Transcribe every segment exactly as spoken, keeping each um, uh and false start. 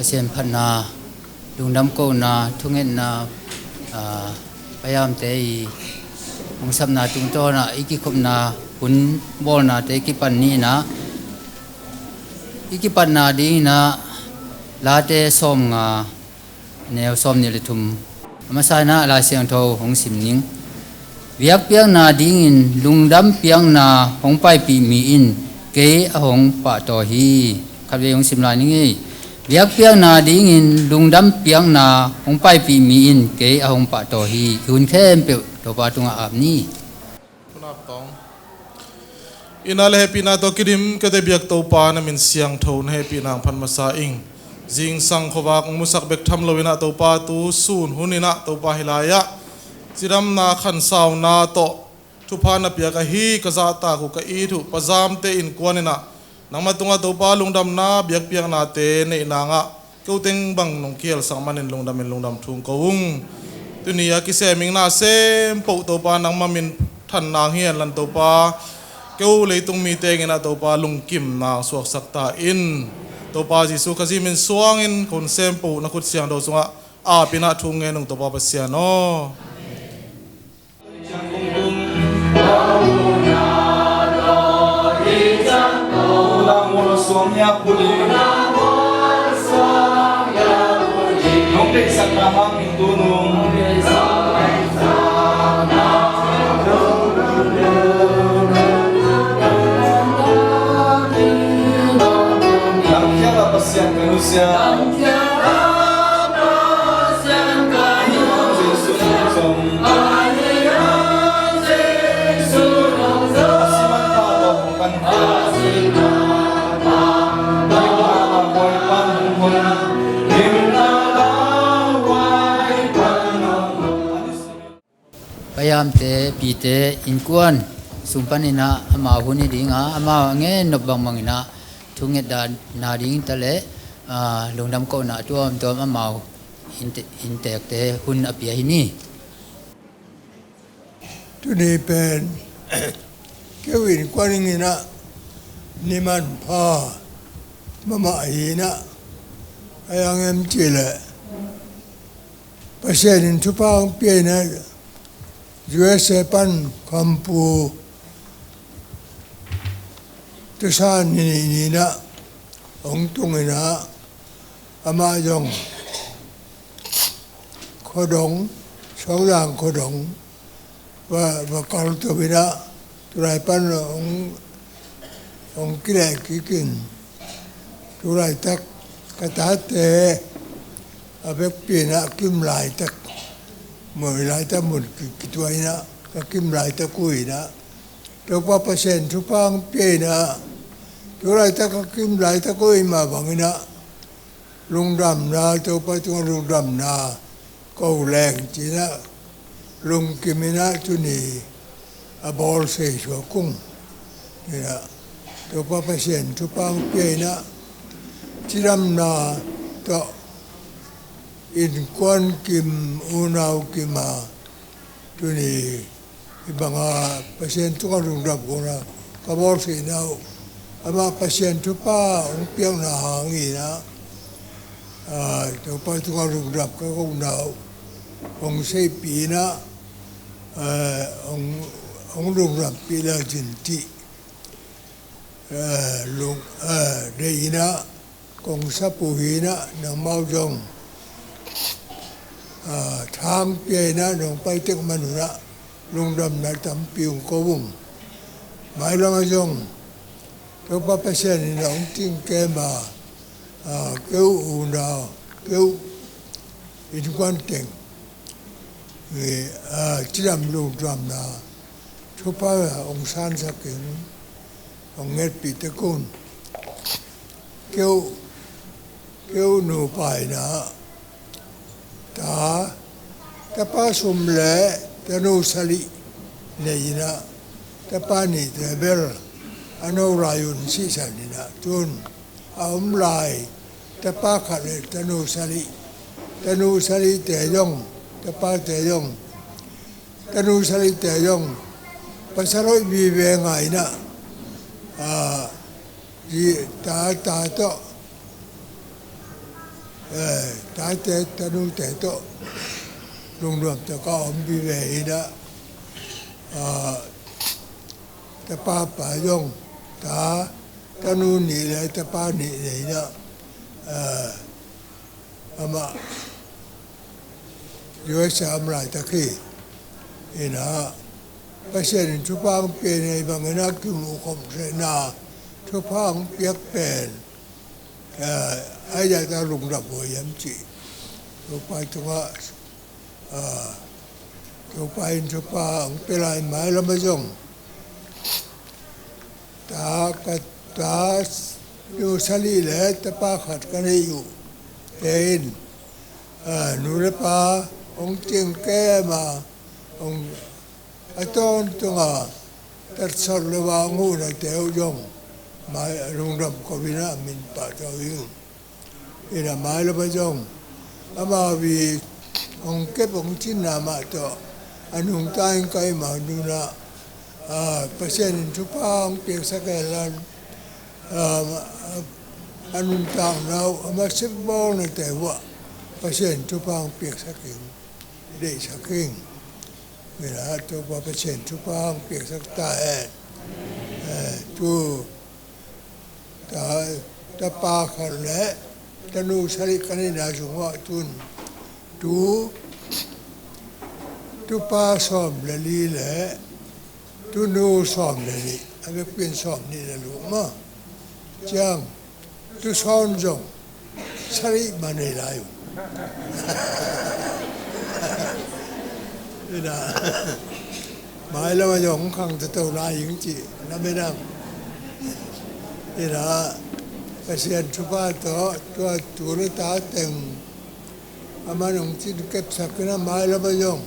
Sianphatna, lungdam kohna, thungetna, aa, payamte i hong sapna tungtawnah i kikhopna hun bawlnate kipan ni inah, i kipatna dinginah Late sawmnga, neu sawmnih le thum, a masa inah Lai Siangtho hong sim ning. Biakpiakna dingin lungdam piakna hong paipih mi in kei a hong pahtawi hi. Khatvei hong sim lai ning ei. Biakpiakna dingin lungdam piakna hong paipih mi in kei a hong pahtawi hi. I hun khempeuh Topa tungah ap ni. Thunak tawng. Ina le hehpihna tawh kidim kete biak Topa, na min siangtho, na hehpihna hong phat masa ing. Zingsang khuavak hong musak bek tham lo inah Topa, tu sun hun inah Topa, hih lai-ah cidamna khansauna tawh thupha na piak ahi ka zahtak uh, ka it uh Pazamte innkuan inah nangmah tungah Topa lungdamna biakpiaknate neih nangah keu teng bang nong kihelsak manin lungdamin lungdam thu ko ung. Tuni a kisem ing na sempoh Topa, nangmah minthan nang hi hen la Topa, keu leitung mite inah Topa lungkimna suaksak ta in. Topa Jesu Khazih min suangin ka hun sempoh na khut siangtho sungah ap inah thu ngen ung Topa Pasian aw. Payamte, pite, innkuan sung paninah amau hun hi dinga, amau a ngen nop bangbanginah thungetna ding taleh, aa, lungdam kohna tuamtuam amau innte-, inntekte hun a pia hi ni. Tuni pen keu innkuan inginah ni manpha mahmah hinah, a yang em cileh Pasian in thupha hong pia inah U S A pan khampu tusan ni nih ninah hong tung inah, amah zong khuadong, Sawtdang khuadong va, va kalto inah, tulai pan hong, hong kileh kikin, tulaitak ka tate a vekpi inah kim laitak, mun laitak mun ki-, kituah inah ka kim laitak uh inah, Topa Pasian thupha hong pia inah, tulaitak ka kim laitak uh i mah banginah lungdamna, Topa tungah lungdamna ko leng cinah lungkim inah tuni a bawl sei suak ung. Inah Topa Pasian thupha hong pia inah, cidamna tawh innkuan kim, unau kim a tuni hih banga Pasian tungah lungdam kohna ka bawlsehna uh, amah Pasian thupha hong piakna hanginah, aa, Topa tungah lungdam ka kohna uh hong seihpih inah, aa, hong, hong lungdampih lecin cih, aa, lung, aa, deih inah kong sap uh hinah, nangmau zong, aa, thang pia inah nong paitek manunah lungdamna tampi hong ko ung. Mailamah zong Topa Pasian in hong tingkem a, aa, keu unau, keu innkuan teng, aa, cidam lungdamna thupha hong sansak in hong ngetpih tek un. Keu, keu nupa inah ta, tapa sum le tanu sali nei inah, tapa nihte bel a no lai un sihsan inah, tun a om lai tapa khat le tanu sali, tanu salite zong, tapate zong, tanu salite zong pasal hoih vive ngai inah, aa, zi ta, ta tawh eh, tate tanute tawh lungnuam tawh ka om vive in ah, ah, tapa pa zong, ta, tanu nih le tapa nih le in ah, ah, amah U S A om laitak hi. In ah, Pasian in thupha hong pia in ah, hih bangin ah kimuh khawm sehna thupha hong piak pen, ah, ai zah ta lungdam huai hiam cih Topa tungah, ah, Topa in thupha hong pia lai. Mailam ah zong ta, ka ta, nu sali le tapa khat ka nei uh te in, ah, nu le pa hong cing kem a, hong, a tawntung a tatsawt lo a hong huhnate uh zong, mai, lungdam ko in ah min pahtawh ing. In ah mailam ah zong amau i hong kep hong cinna mah tawh a nungta in ka i mau nunah, ah, Pasian in thupha hong piaksak hen la, ah, a nuntakna uh, a masip bawlnate uh ah Pasian in thupha hong piaksak ing, deihsak ing. In ah Topa Pasian thupha hong piaksak ta hen. Eh, tu ta, tapa khat le tanu sali ka neihna sungah tun tu, tupa sawm le li le tunu sawm le nih, a vekpi in sawm nih le luk mah ciang, tu sawm zong sali mah nei lai uh. In ah, mailam ah zong khang toto lai ing cih na menang. In ah, Pasian thupha tawh tua tu le ta teng a man hong cin kepsak in ah, mailam ah zong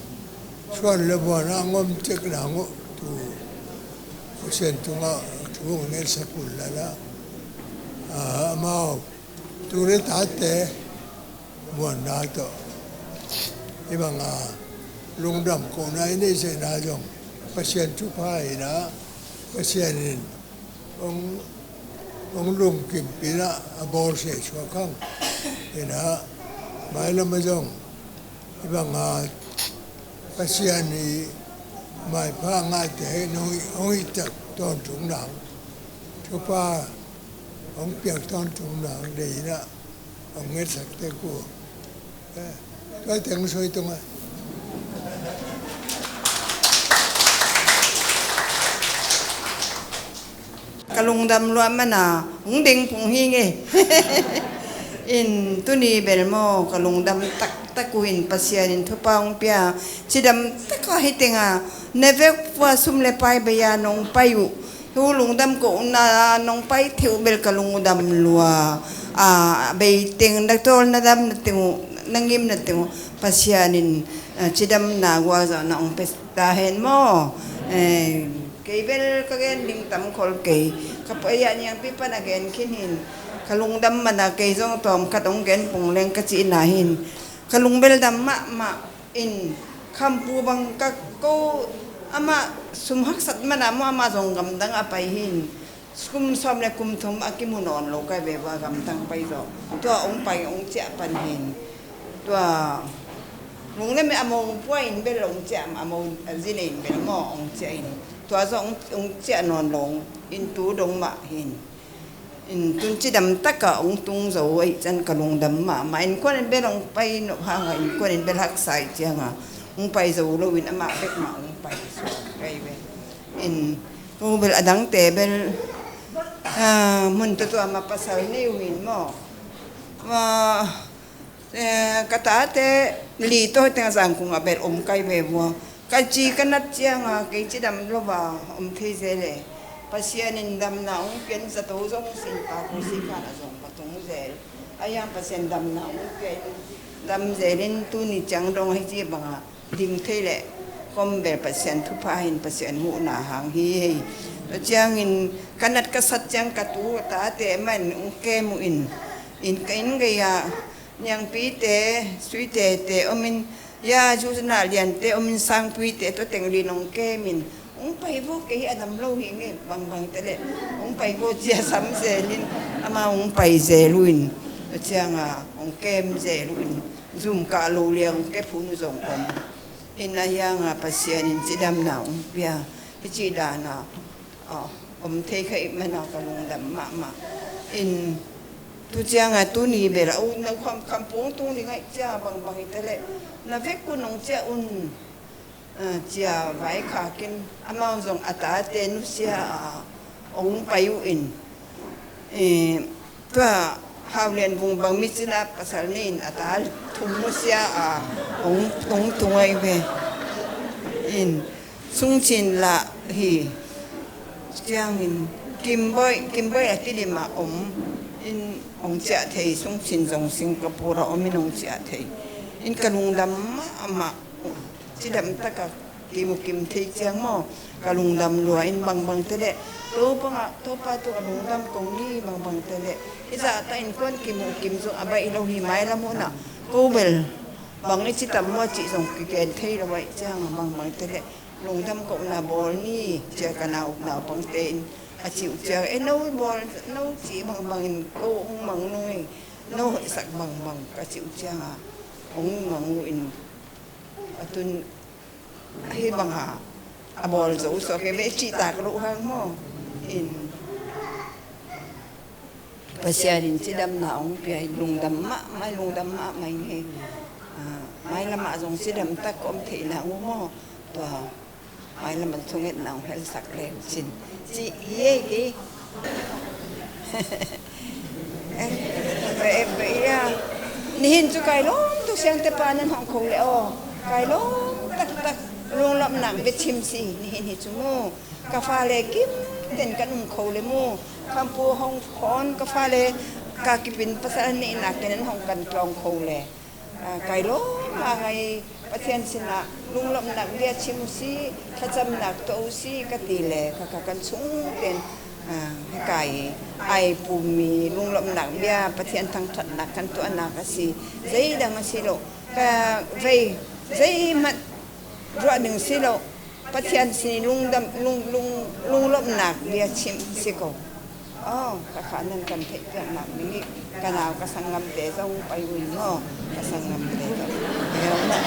suan le buan ah hong om cek nang uh, tu Pasian tungah thu hong ngetsak un la, ah, amau tu le tate muanna tawh hih bang a lungdam kohna i neih sehna zong Pasian thupha in ah, Pasian in hong, hong lungkimpih in ah a bawlsia suak hang. In ah mailam ah zong hih bang a Pasian i maipha ngahte hong, hong hihtak tawntung nang, thupha hong piak tawntung nang deih in ah hong ngetsak tek uh. Eh, tua teng soi tung ah. Ka lungdam luat mana hong ding pung hi ngei. In tuni bel maw ka lungdam taktak uh in Pasian in thupha hong pia, cidam taka hi teng a, na vek pua sum le pai bei a nong pai uh. Thu lungdam kohna nong pai thei uh bel ka lungdam lua. A, bei teng na tawl na dam na teng uh, na ngim na teng uh Pasian in, a, cidamna gualzawh na hong pia ta hen maw. Eh, kei bel ka gen ding tam khol kei. Ka pai ah niangpi pan a gen khin hin. Ka lungdam mana kei zong tawm khat hong gen pung leng ka cihna hin. Ka lung bel dam mahmah in, Khampu bang ka ko, amah sum haksat mana maw, amah zong gamdang a pai hin. Kum sawm le kum thum a kimu nawn lo ka ve bua gamdang pai zaw. Tua hong pai hong ciah pan hin. Tua lungnem a mo pua in bel hong ciah, a mo a zin in bel maw hong ciah in. Tua zaw hong, hong ciah nawn lo in tu dong mah hin. In tun cidam taka hong tung zo ahih ciang ka lungdam mahmah. Innkuan in bel hong pai nop hang a, innkuan in bel haksa ahih ciang a hong pai zo lo in amah bek mah hong pai suak ka hi ve. In tu bel a dangte bel, ah, mun tuatua mah pasal nei uh hin maw. Ah, Eh, ka tate li tawh teng a Zangkung a bel om kai ve vua. Ka ci ka nat ciang a kei cidam lo va om thei zel e. Pasian in damna hong pian zato zong sin pa ko si khan a zong ka tung zel. A hiang Pasian damna hong pian dam zel in tuni ciang dong hei ci bang a ding thei leh kom bel Pasian thupha hin Pasian huhna hang hi hei. Tua ciangin ka nat ka sat ciang ka tu ka tate man hong kem uh in, in ka inn gei ah Niangpite, Suitete om in, ya, Zuzna Liante om in, Sangpuite tua teng li nong kem in, hong pai vo kei a dam lo hi nge, bangbang te le hong pai vo cia sam zel in, ama hong pai zel uh in, Tua cianga hong kem zel uh in, zum kah lo liang hong kep hun uh zong om. Hih na hianga Pasian in cidamna hong pia. Hih ci dana om thei kha ih mana ka lungdam mahmah. In tu cianga tuni bel a ut na kham kham pung tung ding aih cia bangbang ih teleh na vek un hong cia un. Cia vaikhakin amau zong a tate nusia a hong pai uh in, tua Hau Lian Vung bang mi cina pasal nih in a ta thum nusia a hong tung ai ve. In sungcin lah hi ciangin Kimboi, Kimboi a kidim a om in hong ciah thei, sungcin zong Singapore a om in hong ciah thei. In ka lungdam mahmah. Cidam taka kimukim thei ciang maw, ka lungdam lua in bangbang teleh Topa ngah, Topa tu a lungdam kong ni bangbang teleh hizah ta in kuan kimukim zong a baih lo hi mailam hunah ko bel bang i citam maw cih zong kiken thei lo aih ciang bangbang teleh lungdam kohna bawl ni cia ka nau naupangte in a cih uh ciang e no bawl no cih bangbang in ko hong mang nung i no hoihsak bangbang ka cih uh cianga hong mang uh in a tun ahi banga a bawl zo suak e ve cihtak loh hang maw? In Pasian in cidamna hong pia in lungdam mahmah, lungdam mahmah ing he. Mailamah zong cidam tak om theihna uh maw? Tua mailamah thungetna hong helsak le uh cin cih hi ei kei. Nihin cu kai lawm tuk siangte pa nan hong kho le aw, kai lawm taktak lunglawmhnak biachim si nihin hi cu mu. Ka fale kim ten kan um kho le mu. Khampu hong khawn ka fale ka kipin pasal an neihnak ten an hong kan tlawng kho le. Kai lawm a ngai Pathian sinah lunglawmhnak bia chim uh si, thlacamnak tuah uh si ka ti le kha kha kan sungten kai ai pumi lunglawmhnak bia Pathian thangthatnak kan tuahnak a si. Zeidang a si lo ka vei zeimat ruah ding si lo. Pathian sin lungdam lung lung lunglawmhnak bia chim si ko. Aw ka kha nan kan theih piaknak ding ih ka nau ka sanggamte zong pai uh in maw? Ka sanggamte zong pai uh maw?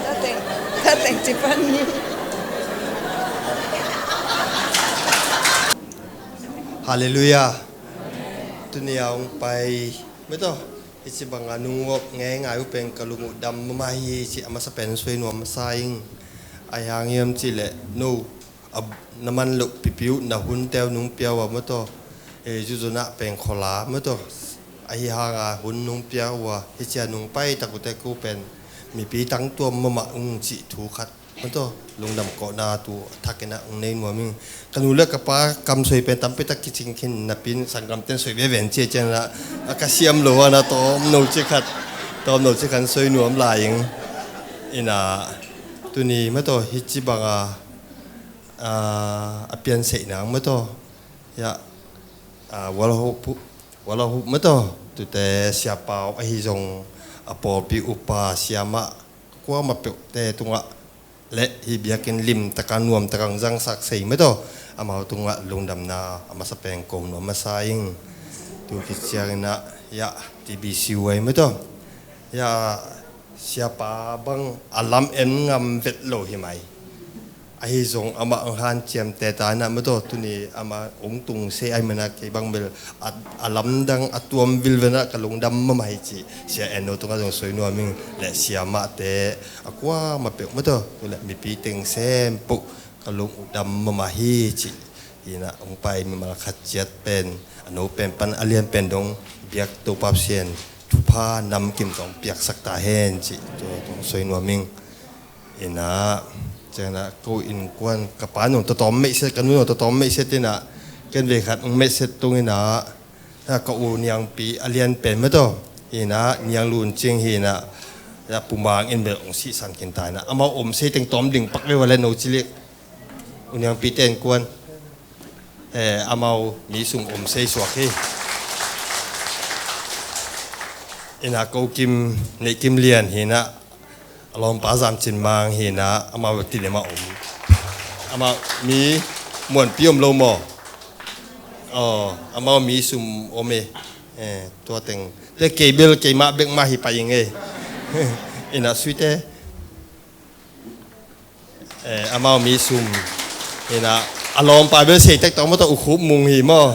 Tateng tateng ci pan ni. Halleluiah. Tuni a hong pai metaw. Hici banga nungawp ngeingai uh pen ka lung uh dam mama hi ci a masa pen soi nuam masa ing. Ai hang hiam ci leh no a na man loh pipi uh na hun teu nung piau a mataw. Zuzunah pen kholh a mataw. Ahi hanga hun nung piau a hici a nung pai tak uh te ku pen mipi tangtuam mama ung cih thu khat. Mataw lungdam kawhna tu a thakin ah hong nei nuam ing. Ka nu le ka pa kam soi pen tampi tak kicing khin napi in sanggamten soi veve in cia cianah a ka siam lo ana tawm no ci khat tawm no ci khan soi nuam lai ing. Ina tuni mataw hici banga a pianseih nang mataw ya wala hup mataw tute siapau ahi zong a pawlpi upa siamah kuamah peuhte tungah le hi biakinn limtaka nuamtaka hong zangsak sei mataw. Amau tungah lungdamna a masa peng ko nuam masa ing. Tu khit cianginah ya T B C Y mataw ya siapa bang a lam en ngam vet lo hi mai. Ahi zong amah hong hanciamte ta inah mataw tuni amah hong tung sei ai mana kei bang bel a lamdang a tuam vilvenah ka lungdam mamah hi ci. Sia en no tungah zong soi nuam ing le siamahte a kuamah peuh mataw tu le mipi teng sem poh ka lung uh dam mamah hi ci. Hinah hong pai mimal khat ciat pen a no pen pan a lian pen dong biak Topa Pasian thupha namkim tawh hong piaksak ta hen ci. Tua tawh soi nuam ing. Inah cianah ko innkuan ka pa nung tatawm meihset ka nu nung tatawm meihset inah ken vei khat hong meihset tung inah ka u niangpi a lian pen mataw hinah niang lun cing hinah pumang in bel hong sihsan khin ta inah amau om sei teng tawm ding pak vei va le no cili u niangpi ten kuan amau mi sum om sei suak hi. Inah ko kim neih kim lian hinah a lawmpa zamcin mang hinah amau tilem a om. Amau mi muanpi om lo maw? Aw amau mi sum om e. Eh, tua teng te kei bel keimah bek mah hi pai ing ei. Ina Suite, eh, amau mi sum. Ina a lawmpa bel sei tek tawh maw, tawh ukhup mung hi maw.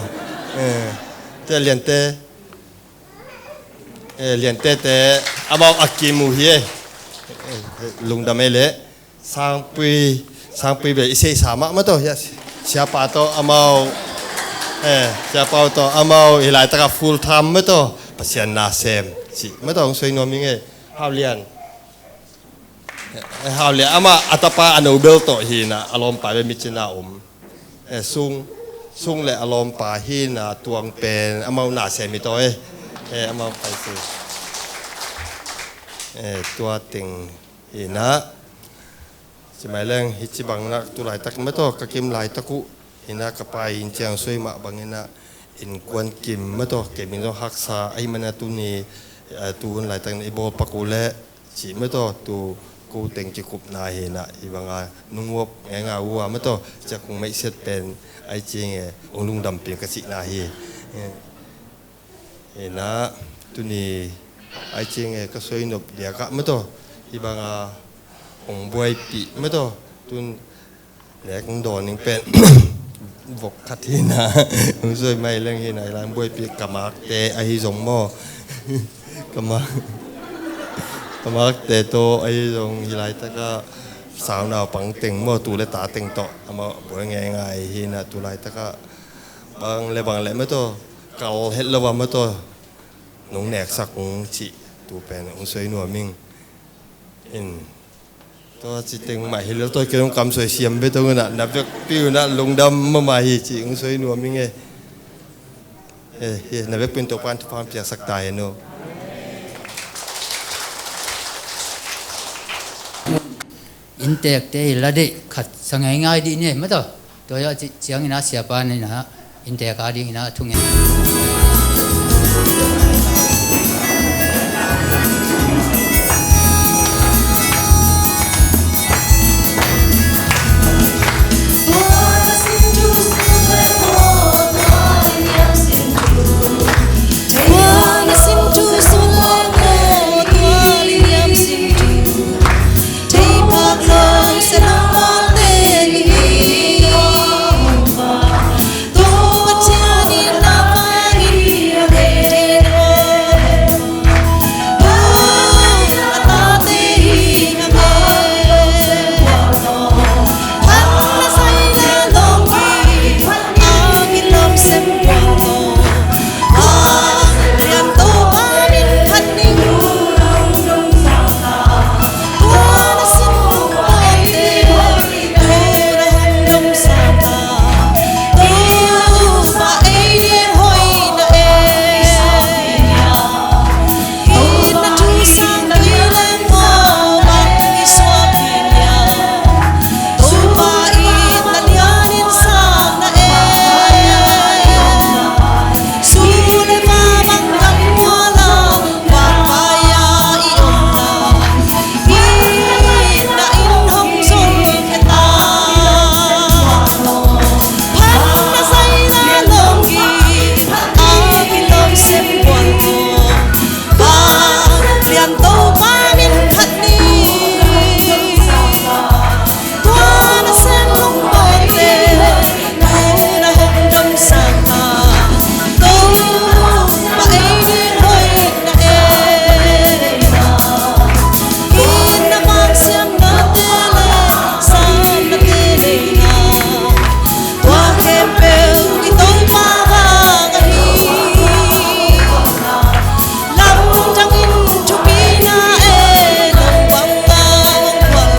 Eh, te Liante, eh, Liante te amau a kim uh hi ei. Eh, lungdam ei leh. Sangpui, Sangpui bel i seisa mah maw tawh, hiah siapa tawh amau, eh, siapa uh tawh amau hi laitakah full time maw tawh, Pasian nasem cih maw tawh hong soi nuam ing ei. Hau Lian, eh, Hau Lian amah a tapa a no bel tawh hi ina, a lawmpa bel micina om. Eh, Sung, Sung le a lawmpa hi ina, tuang pen amau nasem hi tawh ei. Eh, amau pai si. Eh, tua teng hi ina. Ci mai leng, hih ci bang ina tu laitak maw tawh, ka kim laitak uh ina ka pai in ciang soi mah bang ina innkuan kim maw tawh, kei min tawh haksa ahih manin tuni, eh, tu hun laitak ina i bawl pak uh leh cih maw tawh, tu ko teng kikupna hi ina, hih banga nunghuap ngaingai uh a maw tawh, ciah kong meihset pen ai cing e, hong lungdam ping ka cihna hi. Eh, Ina, tuni ai ciang e ka soi nop diakah maw tawh, hih banga hong buaipih maw tawh, tun nek hong dawn ning pen vok khat hi ina, hong soi mai leng hi ina, ina hong buaipih ka makte ahi zong maw. Ka mak, ka makte tawh ahi zong hi laitakah saunau pang teng maw, tu le ta teng tawh amah buai ngaingai hi ina, tu laitakah bang le bang le maw tawh, kal het lo a maw tawh, nong neksak ung cih tu pen hong soi nuam ing. In tua ci teng mah hi lel tawh kei hong kamsuai siam bek tawh ina, na vekpi ina lungdam mahmah hi cih hong soi nuam ing e. Eh, hi, na vekpi in Topa'n thupha hong piaksak ta hen aw. Innteekte i la deih khat sa ngaingai dih ni maw tawh. Tua hi a ci, ciang ina siapa ina innteek a ding ina a thu ngen.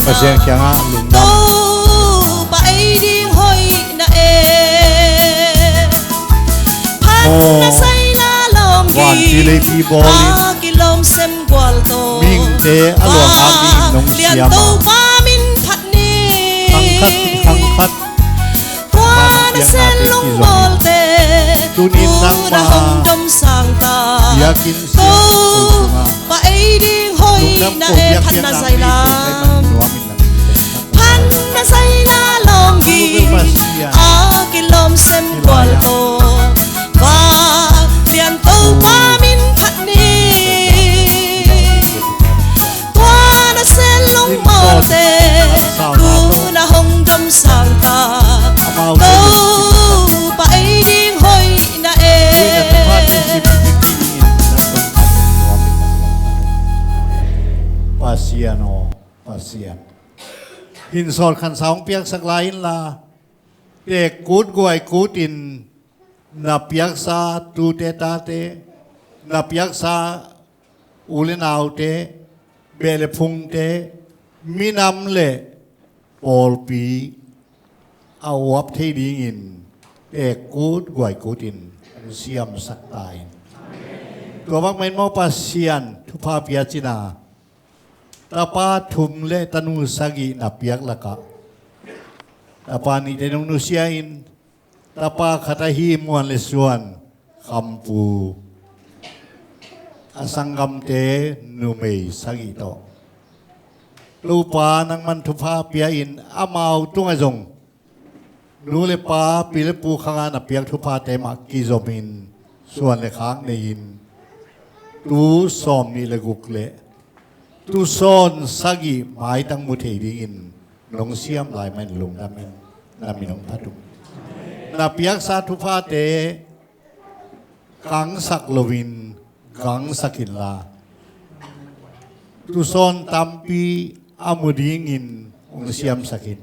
Pasian kiangah lungdam. Topa ei ding hoihna e. Phatna saina lawm hi. Vanpi leipi bawlin a kilawm sem gual tawh. Mihingte a luang a mi nong siam a. Topa min phat ni. Khangkhat khangkhat. Tua na sen lungmawlte tunin nangmah biakinn siam Topa ei ding hoihna e. Phatna saina, phatna saina lawm hi. A kilawm sem gual tawh. Vanglian Topa Pasian, hin sawt khansa hong piaksak lai inla, teek kut guai kut in na piaksa tute tate, na piaksa u le naute, beh le phungte, minam le pawlpi a uap thei dingin teek kut guai kut in hong siamsak ta in. Tua bang mah in maw Pasian, thupha pia cin a, tapa thum le tanu sagih na piak lakah tapa nihte nong nusia in, tapa khat ahi Muan le Suan Khampu a sanggamte numei sagih tawh Topa nangman thupha pia in, amau tungah zong nu le pa, pi le pu khanga na piak thuphate mah kizomin suan le khak nei-in tu sawm nih le guk le tu sawn sagih maitang mu thei dingin nong siam lai mah in lungdam in, na min hong phat ung. Na piaksa thuphate kangsak loin gangsak inla, tu sawn tampi a mu dingin hong siamsak in.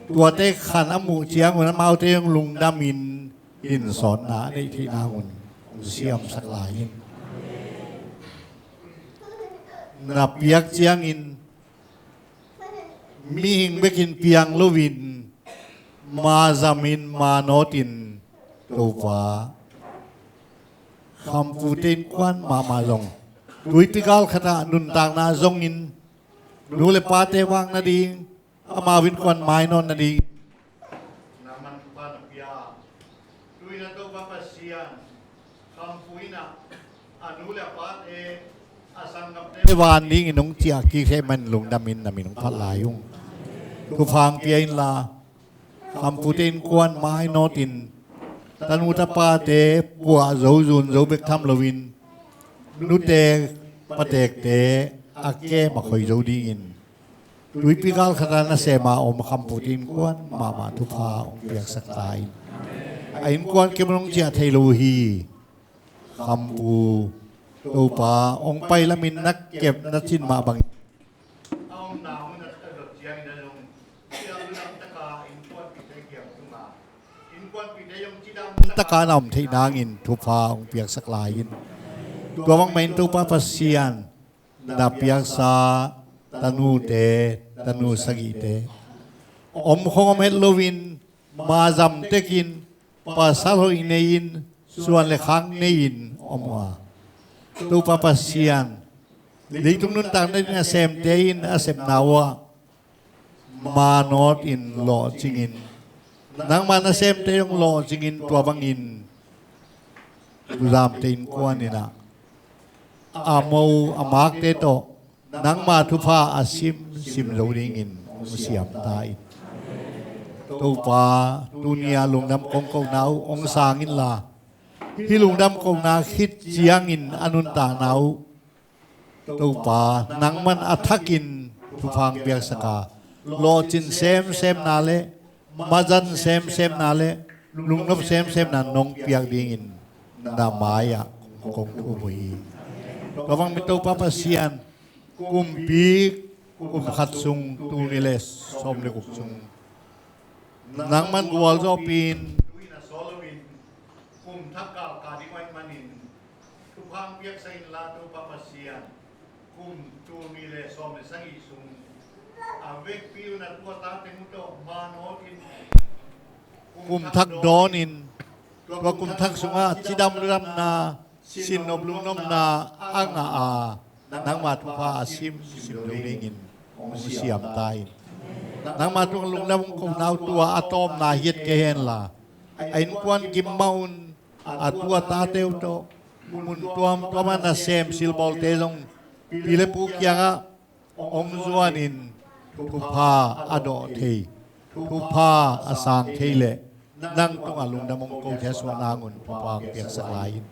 Tuate khan a muh ciangun amaute hong lungdamin hin sawtna a neih theih nangun hong siamsak lai in. Na piak ciangin mihing bekin piang loin mazamin manawtin Topa, Khampute innkuan mahmah zong tuipi gal khatah nuntakna zongin nu le pate vak nading, amau innkuan mainawt nading nangman thupha na pia. Tuina Topa Pasian, Khampu in a nu le a pate, a sanggamte van dingin hong ciah kik thei mah in lungdamin na min hong phat lai ung. Thupha hong pia inla, Khampute innkuan mainawtin tanu tapate puah zo zun zo bek tham loin nute patekte a kem a khoi zo dingin tuipi gal khatah nasem a om Khampute innkuan mahmah thupha hong piaksak ta in. A innkuan kim hong ciah thei lo hi. Khampu, Topa hong pai lamin na kep na cin mah bangin a omna mun a dot ciangin a zong cidam taka innkuanpihte kiang tunga innkuanpihte zong cidam taka na om theih nangin thupha hong piaksak lai in. Tua bang mah in Topa Pasian, na piaksa tanute, tanu sagihte om khong om het loin mazam tekin pasal hoih nei-in suan le khak nei-in om uh a, Topa Pasian, leitung nuntakna ding a semte in a sepna uh ah manawt in lawhcingin, nangma nasemte hong lawhcingin tua bangin Pu Zamte innkuan in a mo a makte tawh nangma thupha a sim sim zo dingin hong siam ta in. Topa, tuni-a lungdam kong kohna uh hong sang inla, hih lungdam kohna khit ciangin a nuntakna uh Topa, nangman a thakin thupha hong piaksak a, lawhcin semsemna le mazan semsemna le lungnop semsemna nong piak dingin na mai-ah kong thum uh hi. Tua bangin Topa Pasian, kumpi kum khat sung, tul nih le sawm le guk sung nangman gualzawhpih in, kum thak galkap ding ahih manin thupha hong piaksak inla Topa Pasian, kum tul nih le sawm le sagih sung a vekpi uh na tua tate uh tawh manawt in kum thak dawnin, tua kum thak sungah cidam ludamna, sinnop lungnopna a ngah a, nangma thupha a sim sim lo dingin hong siam ta in. Nangma tungah lungdam hong kohna uh tua a tawpna hi kei henla, a innkuan kim mah un a tu a tate uh tawh mun tuamtuamah nasem silbawlte zong pi le pu kiangah hong zuanin thupha a dawh thei, thupha a sang thei le nang tungah lungdam hong ko thei a suah nangun thupha hong piaksak lai in.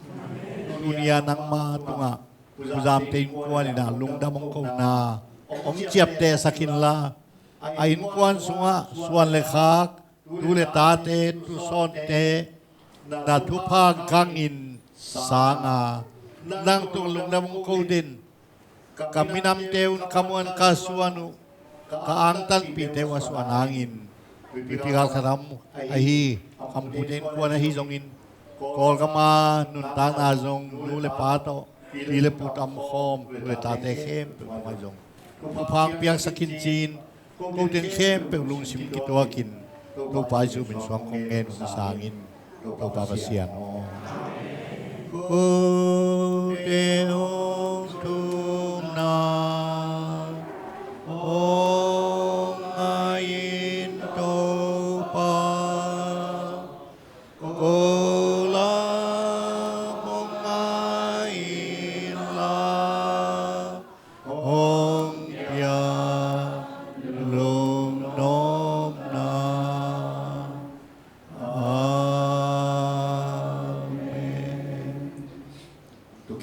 Tuni-a nangma tungah Pu Zamte innkuan in a lungdam hong kohna hong ciaptehsak inla, a innkuan sungah suan le khak, tu le tate, tusawnte na thupha gangin sang a, nang tungah lungdam hong ko den, Ka minamte un ka muan ka suan uh, ka angtanpihte uh a suah nangin, mipi galkhat a om ahi, khampute innkuan ahi zongin, Kawlgam a nuntakna zong nu le pa tawh, pi le pu tawh om khawm, nu le tate khempeuh tungah zong thupha piaksak in ci-in, kote in khempeuh lungsim kituakin, Topa Jesuh min suang kong ngen uh sangin, Topa Pasian aw. Kote hong thumna hong ngah in Topa, ko la hong ngah in la, hong pia lungnopna. Amen.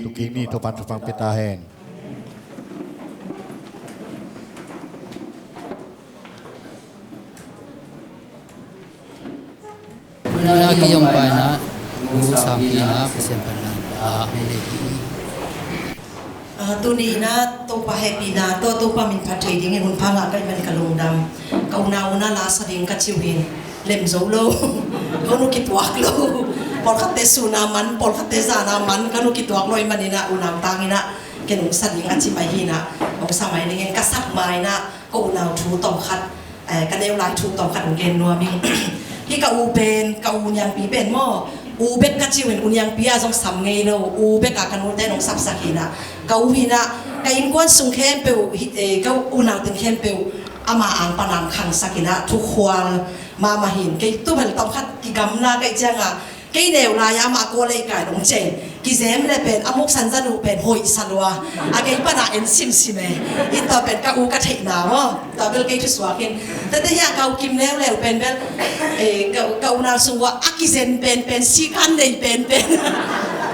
Tukin ni Topa'n thupha pia ta hen. Nuna kiyong paina, bu sangpina, Pasian panna. Amen. Ah, tuni in ah Topa hehpihna tawh Topa min phat thei dingin hun pha ngah ka hih manin ka lungdam. Ka unau un ah la sa ding ka ci uh hi, lem zo lo. Ka hun uh kituak lo. Pawlkhatte sun a man, pawlkhatte zan a man, ka hun uh kituak lo ahih manin ah unau tangin ah ken hong sa ding a ci mai hi in ah, hong sa mai dingin ka sak ma in ah ka unau thu tawmkhat, eh, ka neu lai thu tawmkhat hong gen nuam ing. Hih ka u pen, ka u niangpi pen maw, u bek ka ci uh in, u niangpi a zong sam ngei lo, u bek a ka nute in hong sapsak hi in ah. Ka u hi in ah, ka innkuan sung khempeuh, hi, eh, ka unau teng khempeuh ama ang pan ang khangsak hi in ah, thukhual mahmah hi in. Kei tu bel tawmkhat kigamla ka hih ciang a, kei neu lai-a amah kawlei kai dong cei kizem le pen a muksan zanu pen hoih sa lua. A kei pana en simsim e. In tua pen ka u ka theihna maw. Tua bel kei thusuak in. Tate hiah ka u Kim leuleu pen bel, eh, ka, ka unau sung ua a kizen penpen, sikan nei penpen.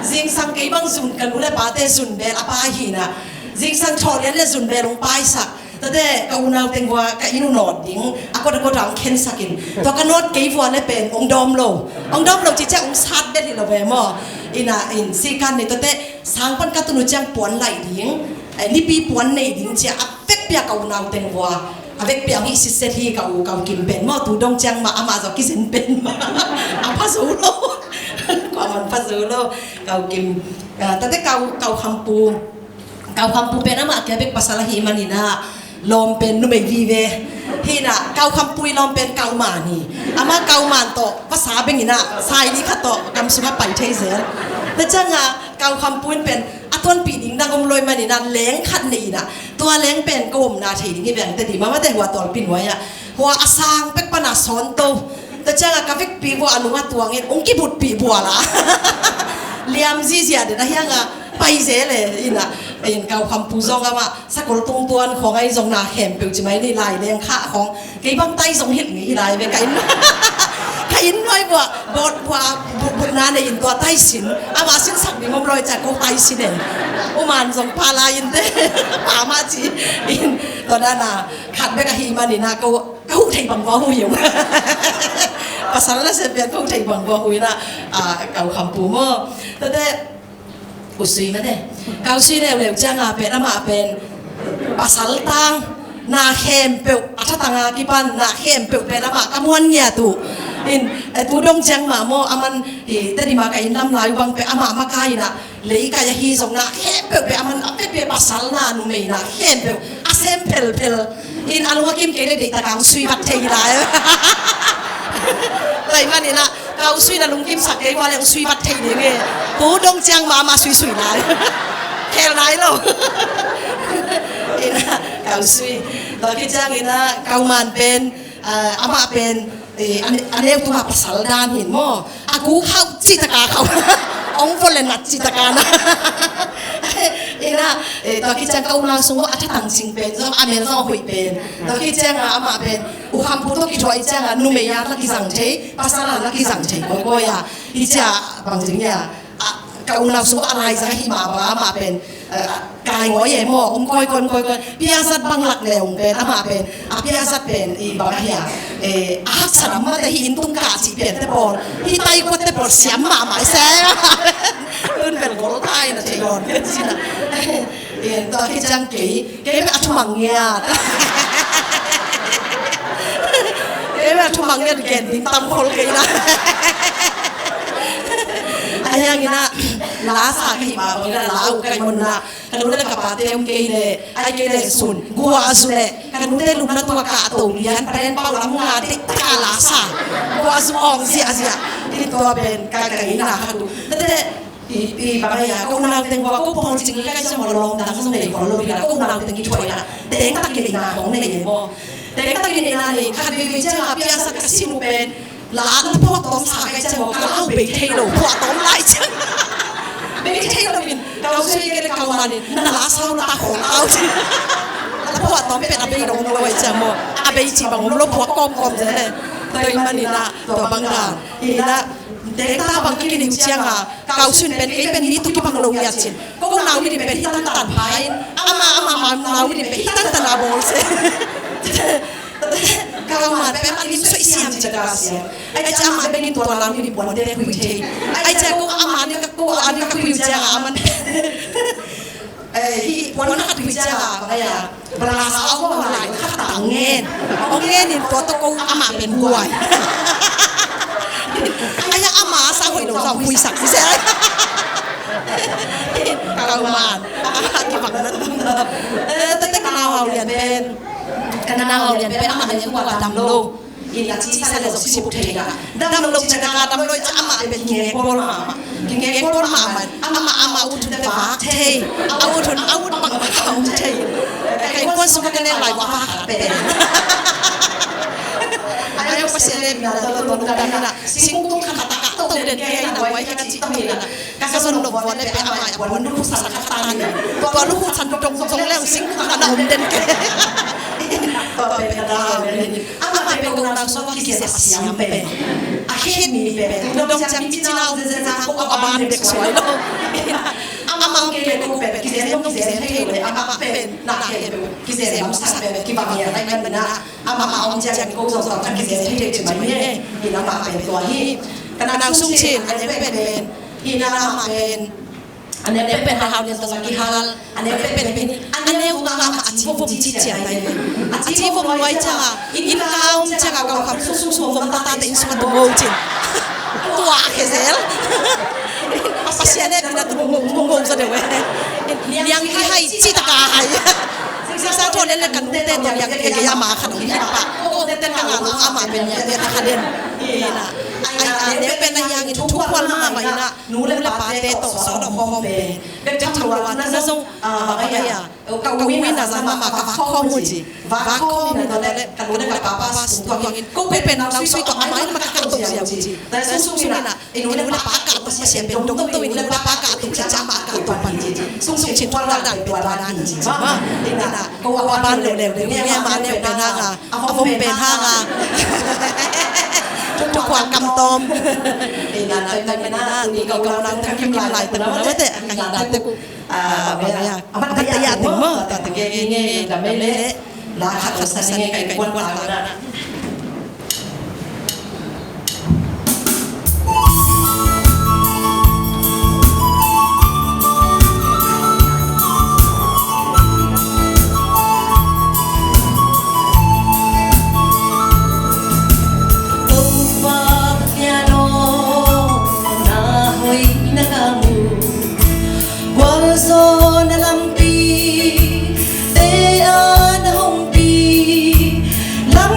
Zingsang kei bang zun ka nu le pate zun bel a pai hi in ah. Zingsang thawhlian le zun bel hong paisak. Tate ka unau teng ua ka inn uh nawt ding, a kot a kot ah hong khensak in. Tua ka nawt kei vua le pen hong dawm lo. Hong dawm lo ci ciang hong sat bel hi lo ve maw. In ah, in sikan nei tate sang pan ka tun uh ciang puan laih ding, eh, nipi puan nei ding ci a, a vekpi a ka unau teng ua. A vekpi a hong hih sitset hi ka u, ka u Kim pen maw, tu dong ciang mah amah zong kizen pen mah. A pha zo lo. Kuaman pha zo lo. Ka u Kim, ah, tate ka u, ka u Khampu. Ka u Khampu pen amah kia bek pasal ahih manin ah lawm pen numei vive. Hi in ah, ka u Khampu i lawm pen ka u Man hi. Amah ka u Man tawh vasa beng in ah, sai li khat tawh gam sung ah pai thei zel. Tua ciang a, ka u Khampu in pen a tuanpih ding dang om lo ahih manin ah leng khat nei in ah, tua leng pen ka omna thei ding hi veng te di, mahmah te hua tawlpi nuai ah. Hua a sang pek pan a sawn to. Tua ciang a ka vekpi vua a nung a tuang in, hong kibutpih bual a. Liam zizia den a hiang a, pai zel e, in ah, in ka u Khampu zong amah, sakol tung tuan khawng ahi zong na khempeuh ci mai ni lai leng khah khawng. Kei bang tai zong hilh ngei hi lai ve ka inn. Ka inn nuai vua, bawt vua, bu-, butna nei in tua tai sin. Amah sinsak ding om lo ahih ciang ko tai sin e. U Man zong pha lai in te. Pha mah ci. In, tua dan a, khat bek ahih manin ah ko ka huh theih bang vua huh hi ung. Pasal na sem pian ka huh theih bang vua huh in ah, ah, ka u Khampu maw. Tate, u Sui mah ne. Ka u Sui leuleu ciang a pen, amah pen pasal tang, na khempeuh, a thatang a kipan, na khempeuh pen amah ka muan ngiat uh. In, eh, tu dong ciang mah maw, aman, i, Tedim a ka inn lam lai uh bang pen amah makai in ah, Leikai ahi zong na khempeuh pen aman a peuhpeuh pasal na numei na khempeuh a sem phelphel. In a lungkim kei le deihtak a hong sui vat thei hi lai. Tua ahih manin ah ka u Sui na lungkimsak kei vua le hong sui vat thei ding e. Tu dong ciang mah amah suisui lai. Khel nai lo. In ah ka u Sui. Tua khit ciangin ah ka u Man pen, ah, amah pen, eh, a ne-, a neu tungah pasal dan hin maw. A kuk hauh cih taka khauh. Hong vua le nat cih taka na. In ah, eh, tua khit ciang ka unau sung a thatang cing pen zong, a mel zong a hoih pen. Tua khit ciang a amah pen, u Khampu tawh kithuah i ciang a numei a la kizang thei, pasal a la kizang thei kawikawi a. Hi ciang bang ding hia, a, ka unau sung a laizang ahi mah bang amah pen, eh, kai ngawi e maw, om kawikawi, om kawikawi. Piazat bang lak le om pen, amah pen, a piazat pen, i bang ahi a, eh, a haksa lam mate hi inn tung kah cih pian te pawl, hi tai kuat te pawl siam mahmah i se. Tun bel gol thai na thei on, ken sin a. Tua khit ciang kei, kei bek a thumang ngiat. Kei bek a thumang ngiat, gen ding tam khol kei na. A hiang ina, la sa ka hih mah bang ina, la uh ka hih mah ina, ka nu le ka pate om kei le, ai kei le sun, guah zu le, ka nute lupna tung a kahto lian, paren pau lam nga dik taka la sa. Guah zu ong ziahziah. Hi tua pen ka, ka ina ka tu. Tete, i, i bang a ia, ko unau teng ua, ko pawl cing ka i ciang ua lawm dang zong nei khol lo hi na, ko unau teng i thuai na. Teng takin ina hong nei e maw. Teng takin ina nei, khat vei vei ciang a piasa ka sin uh pen, la na phuak tawm sa ka i ciang ua, ka lau bei thei lo, phuak tawm lai ciang. Bei thei lo in, kau sui ke le kau man in, na la sau na ta khong kau ci. Na phuak tawm pen a bei dong lo i ciang maw. A bei ci bang om lo, phuak kawmkawm ze le. Tua i man ina, tua bang dan. Ina, teng ta bang ka kiniu ciang a, kau sun pen, kei pen mi tu kibang lo ngiat cin. Ko nau mi din pen hi tantan pai. Ama, ama, ama, nau mi din pen hi tantan a bawl se. Kau man pen a lim soi siam ci ka siam. Ai ca ama bengin tua nau mi din puan de kui thei. Ai ca ko ama ni ka ko ani ka kui ciang a aman. Eh, hi puan na ka tui ciang a, bang a ia, bala sa ong lai ka tang ngen. Ong ngen in tua to ko ama pen guai. Ai ama sa hoi lo sa hui sak se. Kau man. Kibang na. Eh, tete ka nau Hau Lian pen. Ka nau Hau Lian pen ama ne guai dam lo. Ina ci sa le zong si buk thei na. Dam lo ci na ka dam lo ci ama pen kingek bol mama. Kingek bol mama. Ama, ama ut hun te vak thei. A ut hun, a ut bang bang a ut thei. Ka innkuan sung ka ne lai wa vak pen. Ai Pasian le mi na to to to dam na. Singkung khat tak to den ke ina wai ka ci to ina. Ka zon lo vua le pe ama ya bua lukhu san khat ta ni. Bua lukhu san dong dong le sing khat na om den ke. Tua pe pe da ni. Ama pe pe ko na so ki se siam pe. A khen ni pe. Dong jang ki ci na ze ze na ko a ban dek suai lo. Ama ke ko pe ki se dong ki se thei lo ama pe na ke ki se dong sa pe ki ba ya ai na. Ama ma om ciang ko zong tawh ka kizem thei thei ci mai hi. Hi na mah pen tua hi. Ka nau sung cin a neu pen pen. Hi na mah pen a neu pen a hau lian tawh zong kihal. A neu pen pen a neu nga mah a ci vom ci cian tai. A ci vom luai ciang a inn ka om ciang a kau kham sung sung sung vom ta ta te inn sung a tung o cin. Tua khezel. Pasian e ina tung o tung o sa deuh e. Niang hi hai ci ta ka hai. Singsa thawn en le ka nute tawh liang kei kei ama khat om hi pa. Ko te te ka nga lo ama pen ya te kha den. Ina. Ai a ne pen a yang in thu khual ma ma ina. Nu le pa te tawh sawt a hawm pen. Bek tham lua na zong a ba ya. Ka win a zan ma ma ka va khawm ci. Va khawm ina le ka nu le ka pa pa sung tuang in. Ko pen nau sui tawh a mai ma ka khawm ci. Ta sung sung ina. I nu le pa ka tung Pasian pen dong to, i nu le pa ka tung ciang ciang ma ka tung pan ci. Sung sung cin tual dan pen tual dan ci ma. Ina ko a ban leu leu leu nge ma neu pen hang a, a vom pen hang a. Tu tu kual kam tom. Ina na na na ni ko ko nang tang kim lai tang na te ka hi na te ku. A ba ya. A ba ya ting mo. Ta te nge nge da me le. La khat ko sa nge kai kuan kuan ta na. Topa Pathian aw, na hoihna ka mu. Gualzawhna lampi te a na hongpi, lam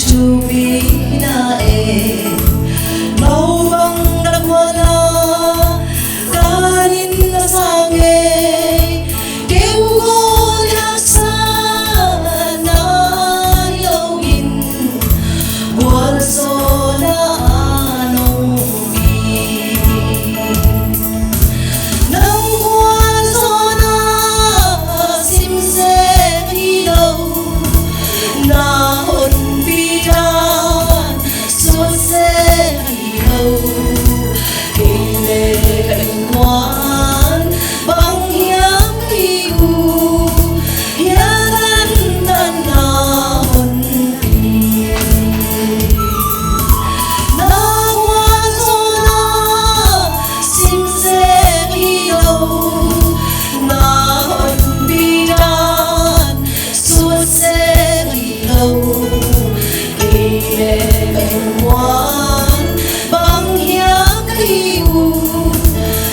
Tupina e, no bang na kuana, kanin na sange, keu ko na sana lo in, kuan so na no mi. Nang khuan zawn ah simsem hi lo, na honpi dan suatsem hi lo. Kei le ka innkuan bang hiam ka hi uh, hia tantan na honpi. Na khuan zawn ah simsem hi lo, na honpi dan suatsem hi lo. Kei le ka innkuan bang hiam ka hi uh,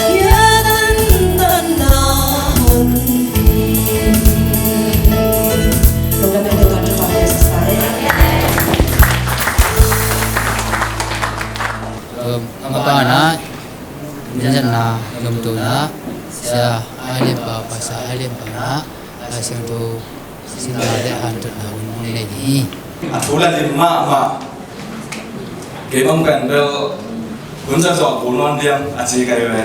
hia tantan na honpi. Lungdam pen tua tua tua tua. Um, a mabanah nizatna lomtuna Sia Ai Lianpa, Pastor Ai Lianpa na Lai Siangtho simna le hanthawnna hun hong nei ni. A thu la lim mahmah. Kei bang pen bel hun sa zawh kul nawn diam a ci kai ve.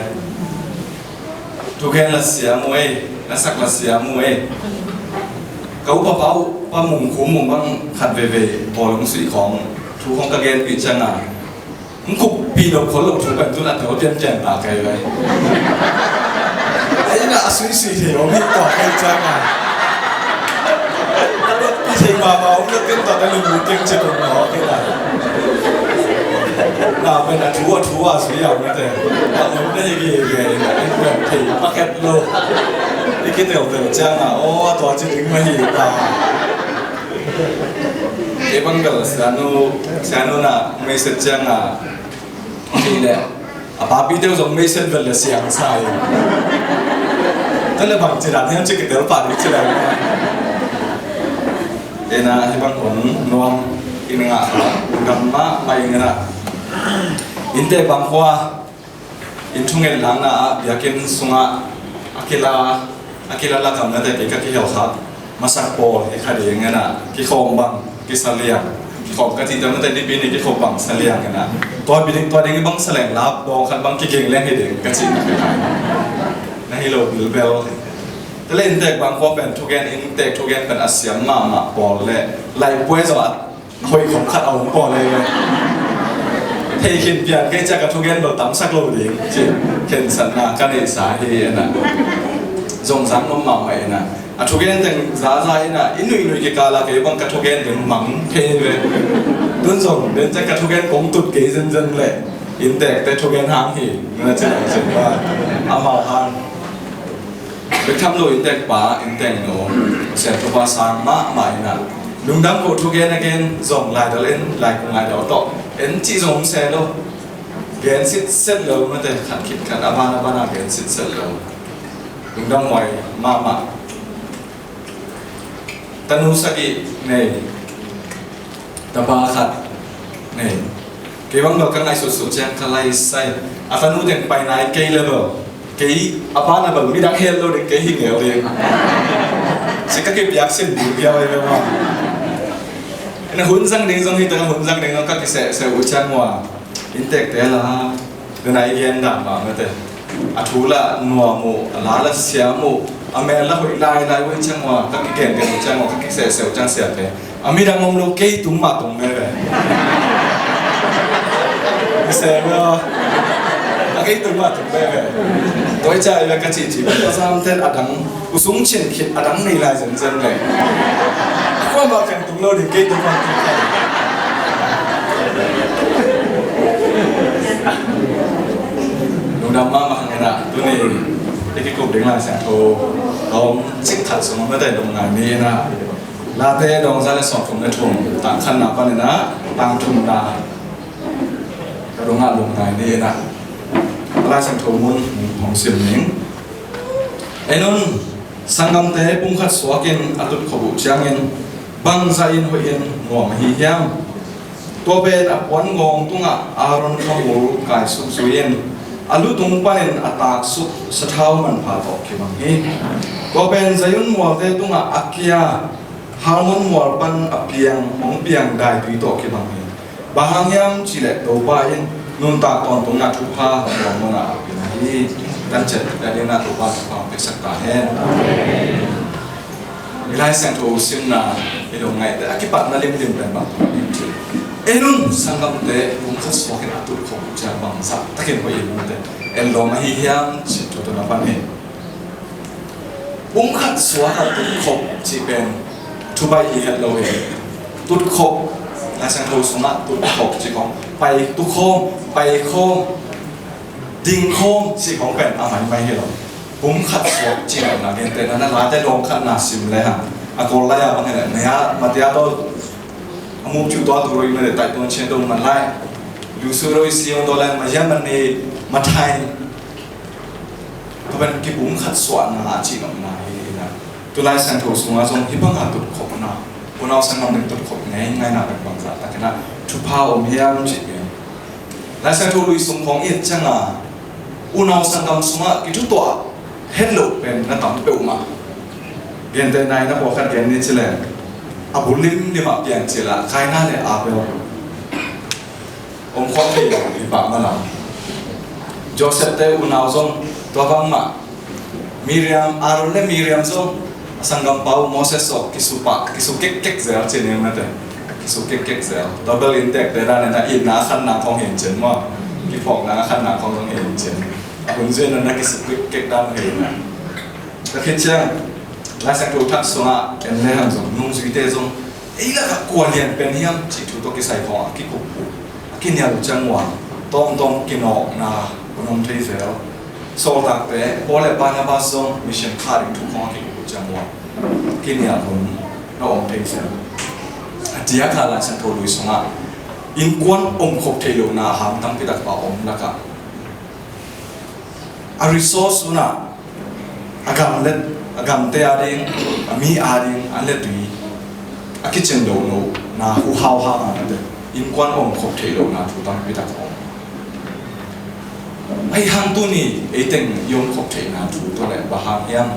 Thugen la siam uh ei, la sak la siam uh ei. Ka upa pa uh, Pa Mung Khum Mung bang khat veivei pawl hong suih khawng thu khawng ka genpih ciangin, hong khuppi lo khol lo thu pen tun a tawh pianpian ta kai lai. Ei na a suisui thei om hi tawh kai ciangin, ka luatpi thei mahmah om lo ken tawh ka lungmuang keng cik om lo kei lai. Na pen a thu a thu a sui a om nate. A om na hi gige na en pen thei pakhat lo. I kiteltel ciangin, aw, a tua ci ding mah hi ta. Kei bang bel sianu, sianu na meiset ciangin, kei le a papite uh zong meiset bel le siang sa hi. Tua le bang ci dan hiam ci kitel pah ding ci dan. Ena hi bang hun nuam in ngah kha, gam mah mah in ngah. Innte bang khua in thungen lakna ah biakinn sungah a kila, a kila lakam nate kei ka kihel kha masak pawl hi kha ding ena, kikhawm bang kisa liang, kikhawm ka cih tam nate nipi ni kikhawm bang sa liang ena, tua bi ding, tua ding bang sa leng lap dawng khat bang kigeng leng hi ding ka cih na hi lo bilbel. Tele inntek bang khua pen thugen, inntek thugen pen a siam mahmah pawl le laipuai zaw a hoih khong khat a om pawl le le. Thei khin pian kei ciak a thugen bel tamsak lo ding ci khensatna ka neihsa hi ena. Zongzang nuam mahmah ena. A thugen teng zaza ena, i nuihnui kikala kei bang ka thugen ding mang thei ve. Tun zong den ciak ka thugen kong tut kei zenzen le inntekte thugen hang hi. Nuna cin ang cin ba amau hang. Bek tham lo inntek pa, inntek nu, siangtho pa sang mahmah ina. Lungdam ko thu gen a gen zong laidal en, laiku ngaidal tawh en cih zong om se lo. Gen sitset lo, mate khat khit khat a ban a ban a gen sitset lo. Lungdam huai mahmah. Tanu sagih nei. Tapa khat nei. Kei bang dawh ka ngaihsutsut ciang ka laisai. A tanu teng pai nai kei le bel. Kei a pa na bel midang hel lo ding kei hi ngel ding. Si ka kipiak sin ding bia vai bia ma. Ina hun zang ding zong hi ta hun zang ding zong ka kiseh seh uh ciang ua. Inntekte la, den a i gen dan mah mate. A thu la nuam uh, a la la siam uh, a mel la hoih lai lai uh ciang ua, ka kigen gen uh ciang ua, ka kisehseh uh ciang siate. A midang om lo kei tung mah tung veve. Kiseh ve aw. A kei tung mah tung veve. Tua i ca i ve ka cihcih, ka zam ten a dang. U sung cin khit a dang nei lai zenzen le. Kua mah khang tung lo ding kei tung mah tung kei. Lungdam mahmah hang ina, tuni i kikup ding Lai Siangtho ka om cik khat sung mate lungngai ni ina. Late dong za le sawm thum le thum, tang khatna pan ina, tang thumna ka dong a lungngai ni ina. Lai Siangtho mun hong sim ning. Ei nun, sanggamte pumkhat suakin a tut khop uh ciangin bangzah in hoih in nuam ahi hiam? Tua pen a puan ngawng tungah Aaron khamul kaisuk zui-in a lutung panin a taksuk sathau manpha tawh kibang hi. Tua pen Zion mualte tungah a kia Hermon mual pan a piang, hong piang daitui tawh kibang hi. Bang hang hiam cihleh Topa in nuntak tawntungna thupha hong muanna a pia hi. Kan ciat dingin Topa thupha hong piaksak ta hen. I Lai Siangtho simna i lungngaihte a kipatna limlim pen bang tung a ding ci. En un, sanggamte, pumkhat suakin a tutkhop ciang bangzah takin hoih in mate en lawm ahi hiam cih thu tawh na pan hi. Pumkhat suak a tutkhop cih pen thubaih hi het lo hi. Tutkhop, Lai Siangtho sungah tutkhop cih khawng pai tukhawm, pai khawm, ding khawm cih khawng pen a maimai hi lo. Pumkhat suak cih na gentehna na Late dawng khatna sim le hang a Kawl lai-a bang hi le, maya, matiato, a mukciu tua tu roi mele tai tuan cien dong man lai. Liu su roi siang do lai, maya man ni mathai. Tua pen kipumkhat suahna a cih nopna hi na. Tu Lai Siangtho sungah zong hih banga tutkhopna, unau sanggam ding tutkhop ngeingaina pen bangzah takin a thupha om hiam cih pen Lai Siangtho Lui sung khawng i et ciangin unau sanggam sungah kithutuah het loh pen na tam peuhmah. Gentehna in a pawlkhat gen ni ci leng, a bul limlim ah piancil ah Kaina le Abel om khawm thei lo hi pah malam. Joseph te unau zong tua bangmah. Miriam, Aaron le Miriam zong a sanggampa uh Moses tawh kisuk pah, kisuk kekkek zel ci ni mate. Kisuk kekkek zel. Tua bel inntekte dan in a itna a khanna khawng hi in cin maw. Kiphawkna a khanna khawng zong hi in cin. A hun zui in a kisuk kekkek dan hi in a. Tua khit ciang Lai Siangtho Thak sungah en le hang zong nungzuite zong ei lakah kua lian pen hiam cih thu tawh kisai khawng a kikup uh, a kinial uh ciang ua tawmtawm kinawkna hun om thei zel. Sawltakte Paul le Barnabas zong mission khah ding thu khawng a kikup uh ciang ua kinial hun na om thei zel. A diak a Lai Siangtho Lui sungah innkuan omkhop theih lohna a hang tampi tak a om lakah a resource hunah a gam le, a gamte ading, a mi ading an le tui a kicin lohlohna huhau hang a mate innkuan omkhop theih lohna thu tampi tak a om. Ahi hang tuni eiteng i omkhop theihna thu tua le bang hang hiam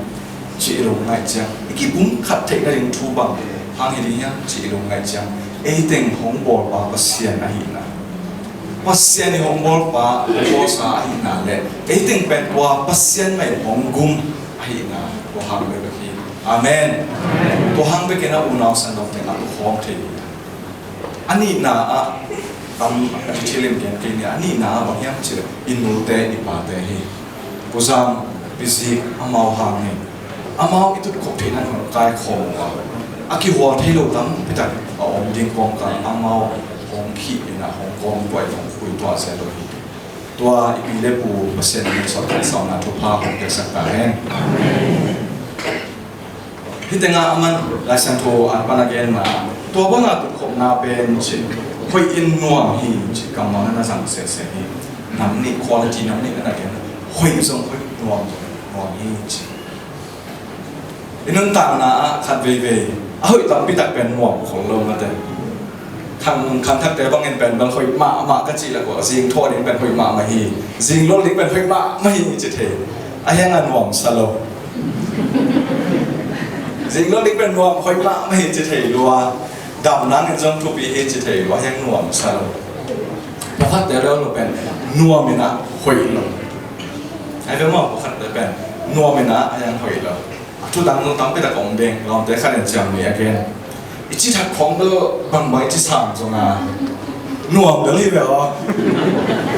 cih i lungngaih ciang, i kipumkhat theih nading thu bang hang hi ding hiam cih i lungngaih ciang, eiteng hong bawlpa Pasian ahihna, Pasian i hong bawlpa, hong bawlsa ahihna le eiteng pen tua Pasian mah in hong gum ahihna tua hang bekbek hi. Amen. Tua hang bekin a unau sanggam teng a tukhawm thei hi. A nihna ah tam a detail in gen kei ni. A nihna ah bang hiam cih leh i nute i pate hi. Pu Zam, Pi Zik, amau hang hi. Amau i tutkhop theihna hong kaikhawm uh a, a kihual thei lo tampi tak a om ding kawmkal amau hong khih in a hong kawm tuah in hong khui tuah zel lo hi. Tua i pi le pu Pasian in sawt sauna thupha hong piaksak ta hen. Hih tengah a man Lai Siangtho an pan a genna tua banga tutkhopna pen cih hoih in nuam hi cih kammal na zang sese hi. Nam nih quality nam nih na gen hoih zong hoih nuam zong nuam hi cih. I nuntakna ah khat veivei a hoih tampi tak pen nuam khol lo mate. Khang, khangthakte bangin pen bang hoih mahmah ka cih lak uh a zing thawh ding pen hoih mahmah hi. Zing lol ding pen hoih mahmah hi ci thei. A hiang a nuamsa lo. Zing lol ding pen nuam hoih mahmah hi ci thei lua. Dam nangin zong thupi hi ci thei lua. A hiang nuamsa lo. Pawlkhatte lel lo pen nuam in a hoih lo. Ai ve maw, pawlkhatte pen nuam in a hiang hoih lo. A thudang zong tampi tak om ding, lawmte khat in ciam ni a gen. I ci thak khawng bel bangbang i ci sam zong a nuam bel hi ve aw.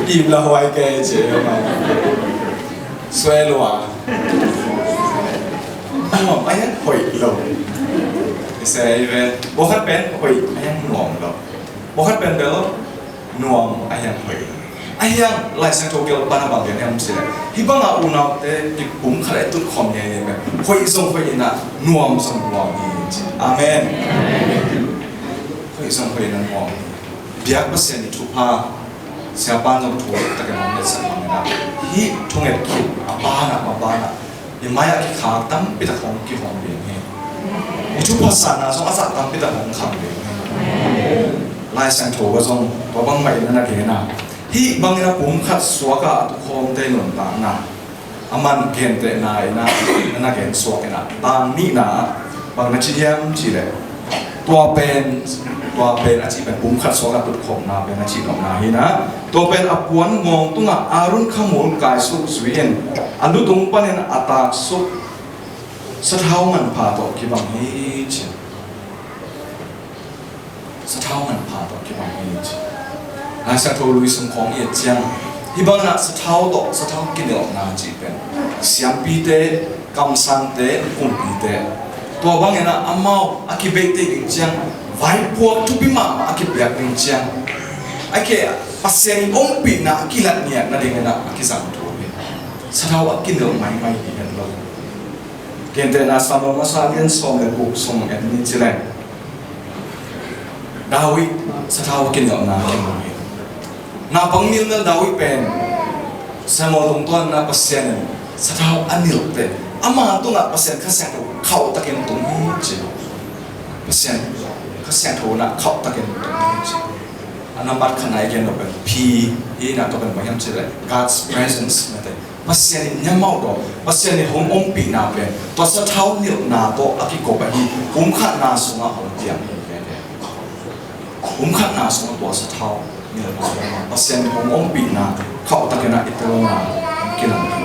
Im la huai kei ci e ma. Suai lua. Nuam a hiang hoih lo. I se i ve. Pawlkhat pen hoih a hiang nuam lo. Pawlkhat pen bel nuam a hiang hoih. A hiang Lai Siangtho gel pan a bang gen hiam cih leh hih banga unaute kipumkhat a i tutkhawm ngeingei pen hoih zong hoih in a nuam zong nuam hi ci. Amen. Hoih zong hoih in a nuam hi. Biak Pasian i thupha siapa in zong thu takin hong ngetsak bang in a hih thunget khit a banah, a banah i mai-ah kikhak tampi tak hong kihong ding hi. I thupha sanna zong a zah tampi tak hong khang ding hi. Lai Siangtho ah zong tua bangmah in a na gen a, hih bangin a pumkhat suak a a tukhawmte nuntakna a man gentehna in a na na gen suak in a, tang nihna ah bang na ci hiam cih leh, tua pen, tua pen a cih pen pumkhat suak a tutkhawmna pen a cihnopna hi in a, tua pen a puan ngawng tungah Aaron khamul kaisuk zui in a lutung panin a taksuk sathau manpha tawh kibang hi ci. Sathau manpha tawh kibang hi ci. Lai Siangtho lui sung khawng i et ciang, hih bangin a sathau tawh, sathau kinilhna cih pen siampite, kamsangte, kumpite, tua bangin a amau a kibeih theih ding ciang, vaipuak thupi mahmah a kipiak ding ciang, a ke Pasian in ompihna a kilat ngiat nadingin a kizang thu hi. Sathau a kinilh maimai hi het lo. Gentehna Samuel masa lian sawm le guk sung et ni ci leng, David sathau a kinilhna kimu hi. Naupang nilhna David pen Samuel tungtawn in a Pasian in sathau a nilhte, ama tungah Pasian Kha Siangtho khauhtakin tung hi ci. Pasian Kha Siangtho in a khauhtakin tung hi ci. A nambat khatna i gen lo pen P hi in a, tua pen bang hiam cih leh God's presence na te. Pasian in niamauh tawh, Pasian in hong ompihna pen tua sathau nilhna tawh a kikop ahi, pumkhatna sungah hong piang hi. Pumkhatna sungah tua sathau nilhna tawh Pasian in hong ompihna khauhtakin a i telna hong kilang hi.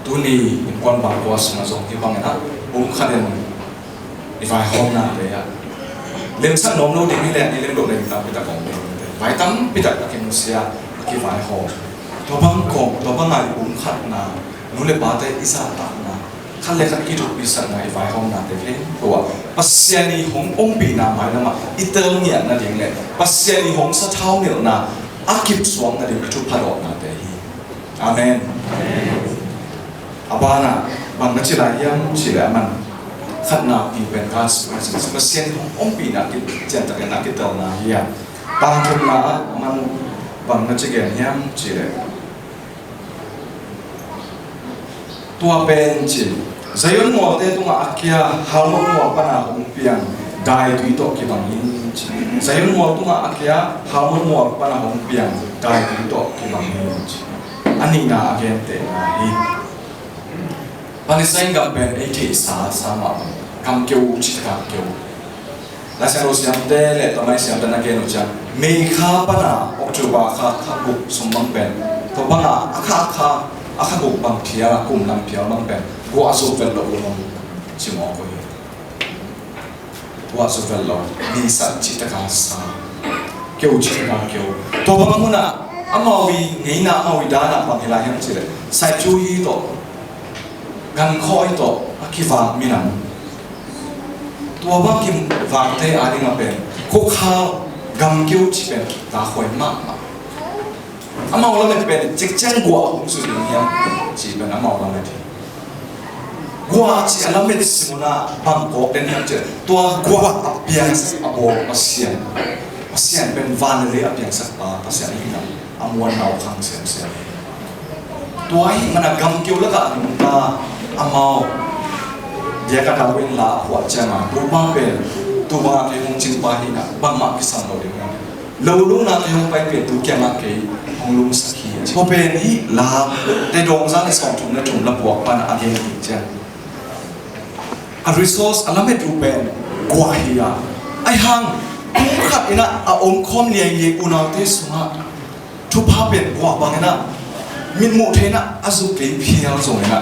Tuni innkuan bangkua sungah zong hih bangin a pumkhat in i vaihawmnate ah, lemsak nuam lo ding hi leh i lemlo ding tampi tak om ding. Vai tampi tak a kinusia, a kivaihawm. Tua bang kawm, tua banga i pumkhatna, nu le pate i zahtakna, khat le khat i kithukpisakna, i vaihawmnate khempeuh ah Pasian i hong ompihna mailam ah i tel ngiat nading le Pasian i hong sathau nilhna a kipsuak nading i thupha dawhnate hi. Amen. A banah bang na ci lai hiam cih leh, a man khatna P pen God's presence, Pasian hong ompihna kiciantakin a kitelna hi a, tang thumna ah a man bang na ci gen hiam cih leh, tua pen ci, Zion mualte tungah a kia Hermon mual pana hong piang daitui tawh kibang hi ci. Zion mual tungah a kia Hermon mual pana hong piang daitui tawh kibang hi ci. A nihna a gentehna hi. Palestine gam pen ei theihsa sa mah, gam keu, cihtak gam keu. Laisiangtho siamte le tamai siamte na gen uh ciang, May kha pana October kha, kha guk sung bang pen, tua banga a kha, a kha, a kha guk bang phial, a kum lam phial bang pen guah zo vet lo uh, ci mawk uh hi. Guah zo vet lo, nisan cihtaka sa, keu cihtaka keu. Tua bang a munah amau i ngeina, amau i dana bang hi lai hiam cih leh, saitu hi tawh, gankhawh hi tawh a kivak minam. Tua bang kivakte a dingah pen khuakhau, gamkeu cih pen takhuai mahmah. Amau lamet pen cikciang guah hong zu ding hiam cih pen amau lamet hi. Guah cih a lamet simunah bang kawk den hiam cih leh, tua guah a piangsak a bawl Pasian. Pasian pen van le lei a piangsakpa Pasian hi a, a muanna uh khang semsem. Tua ahih manin a gamkeu lakah a nungta amau biakna dau in la a phuah ciangin, Topa pen tu bangah kei hong cingpa hi a, bangmah kisam lo ding hi. Lo lungna kei hong paipih a, tu kiangah kei hong lungsak hi. Tua pen hih la, Tedim za le sawmthum le thum la puak pan a gen hi ciang, a resource a lamet uh pen guah hi a. Ahi hang pumkhat in a omkhawm liailiai unaute sungah thupha pen guah bangin a mitmuh thei in a zuk kei phial zongin a,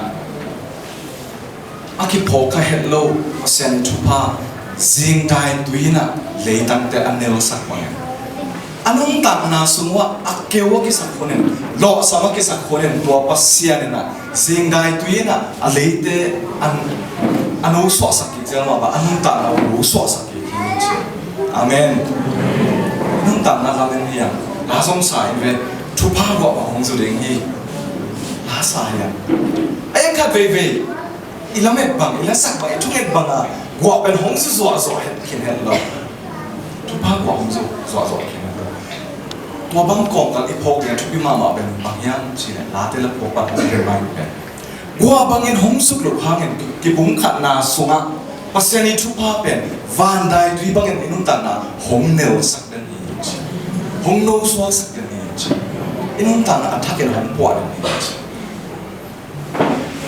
a kiphawk kha het lo Pasian thupha zingdai tui in a leitangte a nelsak bangin, a nuntakna sung uah a keu a kisak hunin, lawhsam a kisak hunin, tua Pasian in a zingdai tui in a a leite an, a no suahsak kik zel mah bang a nuntakna uh no suahsak kik hi ci. Amen. Nuntakna lamen hi a, la zong sa in ve, thupha guah bang hong zu ding hi. La sa hi a, a iang khat veivei i lamet bang, i lasak bang, i thunget banga guah pen hong zu zuahzuah het khin het lo. Thupha guah hong zu zuahzuah khin het lo. Tua bang kawmkal i phawk ding a thupi mahmah pen bang hiam cih leh, Late la puak pan hong gen mai pen, guah bangin hong zuk loh hangin kipumkhatna sungah Pasian i thupha pen vandaitui bangin i nuntakna hong nelsak den hi ci. Hong nosuaksak den hi ci. I nuntakna a thakin hong puah den hi ci.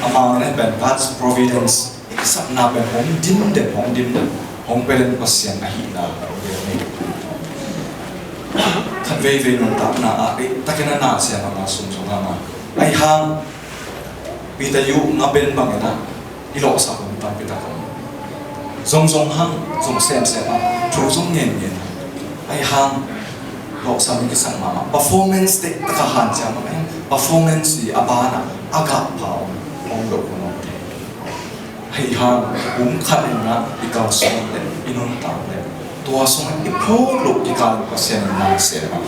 Amah pen God's providence, i kisapna pen hong dim den, hong dim den, hong pia den Pasian ahihna. Khat veivei nuntakna ah ei takin a na siam a, na sum zong a, ahi hang Peter yu nga ben bangin a i lawhsak hun tampi tak om. Zong zong hang, zong semsem a, thu zong ngen ngen a, ahi hang lawhsam i kisak mahmah. Performance te taka hanciam a, performance i a bana a gah pha om, om lo hun om thei. Ahi hang kum khat in a i kalsuan le i nuntak le tua sungah i phawk loh kikal Pasian in na sem a,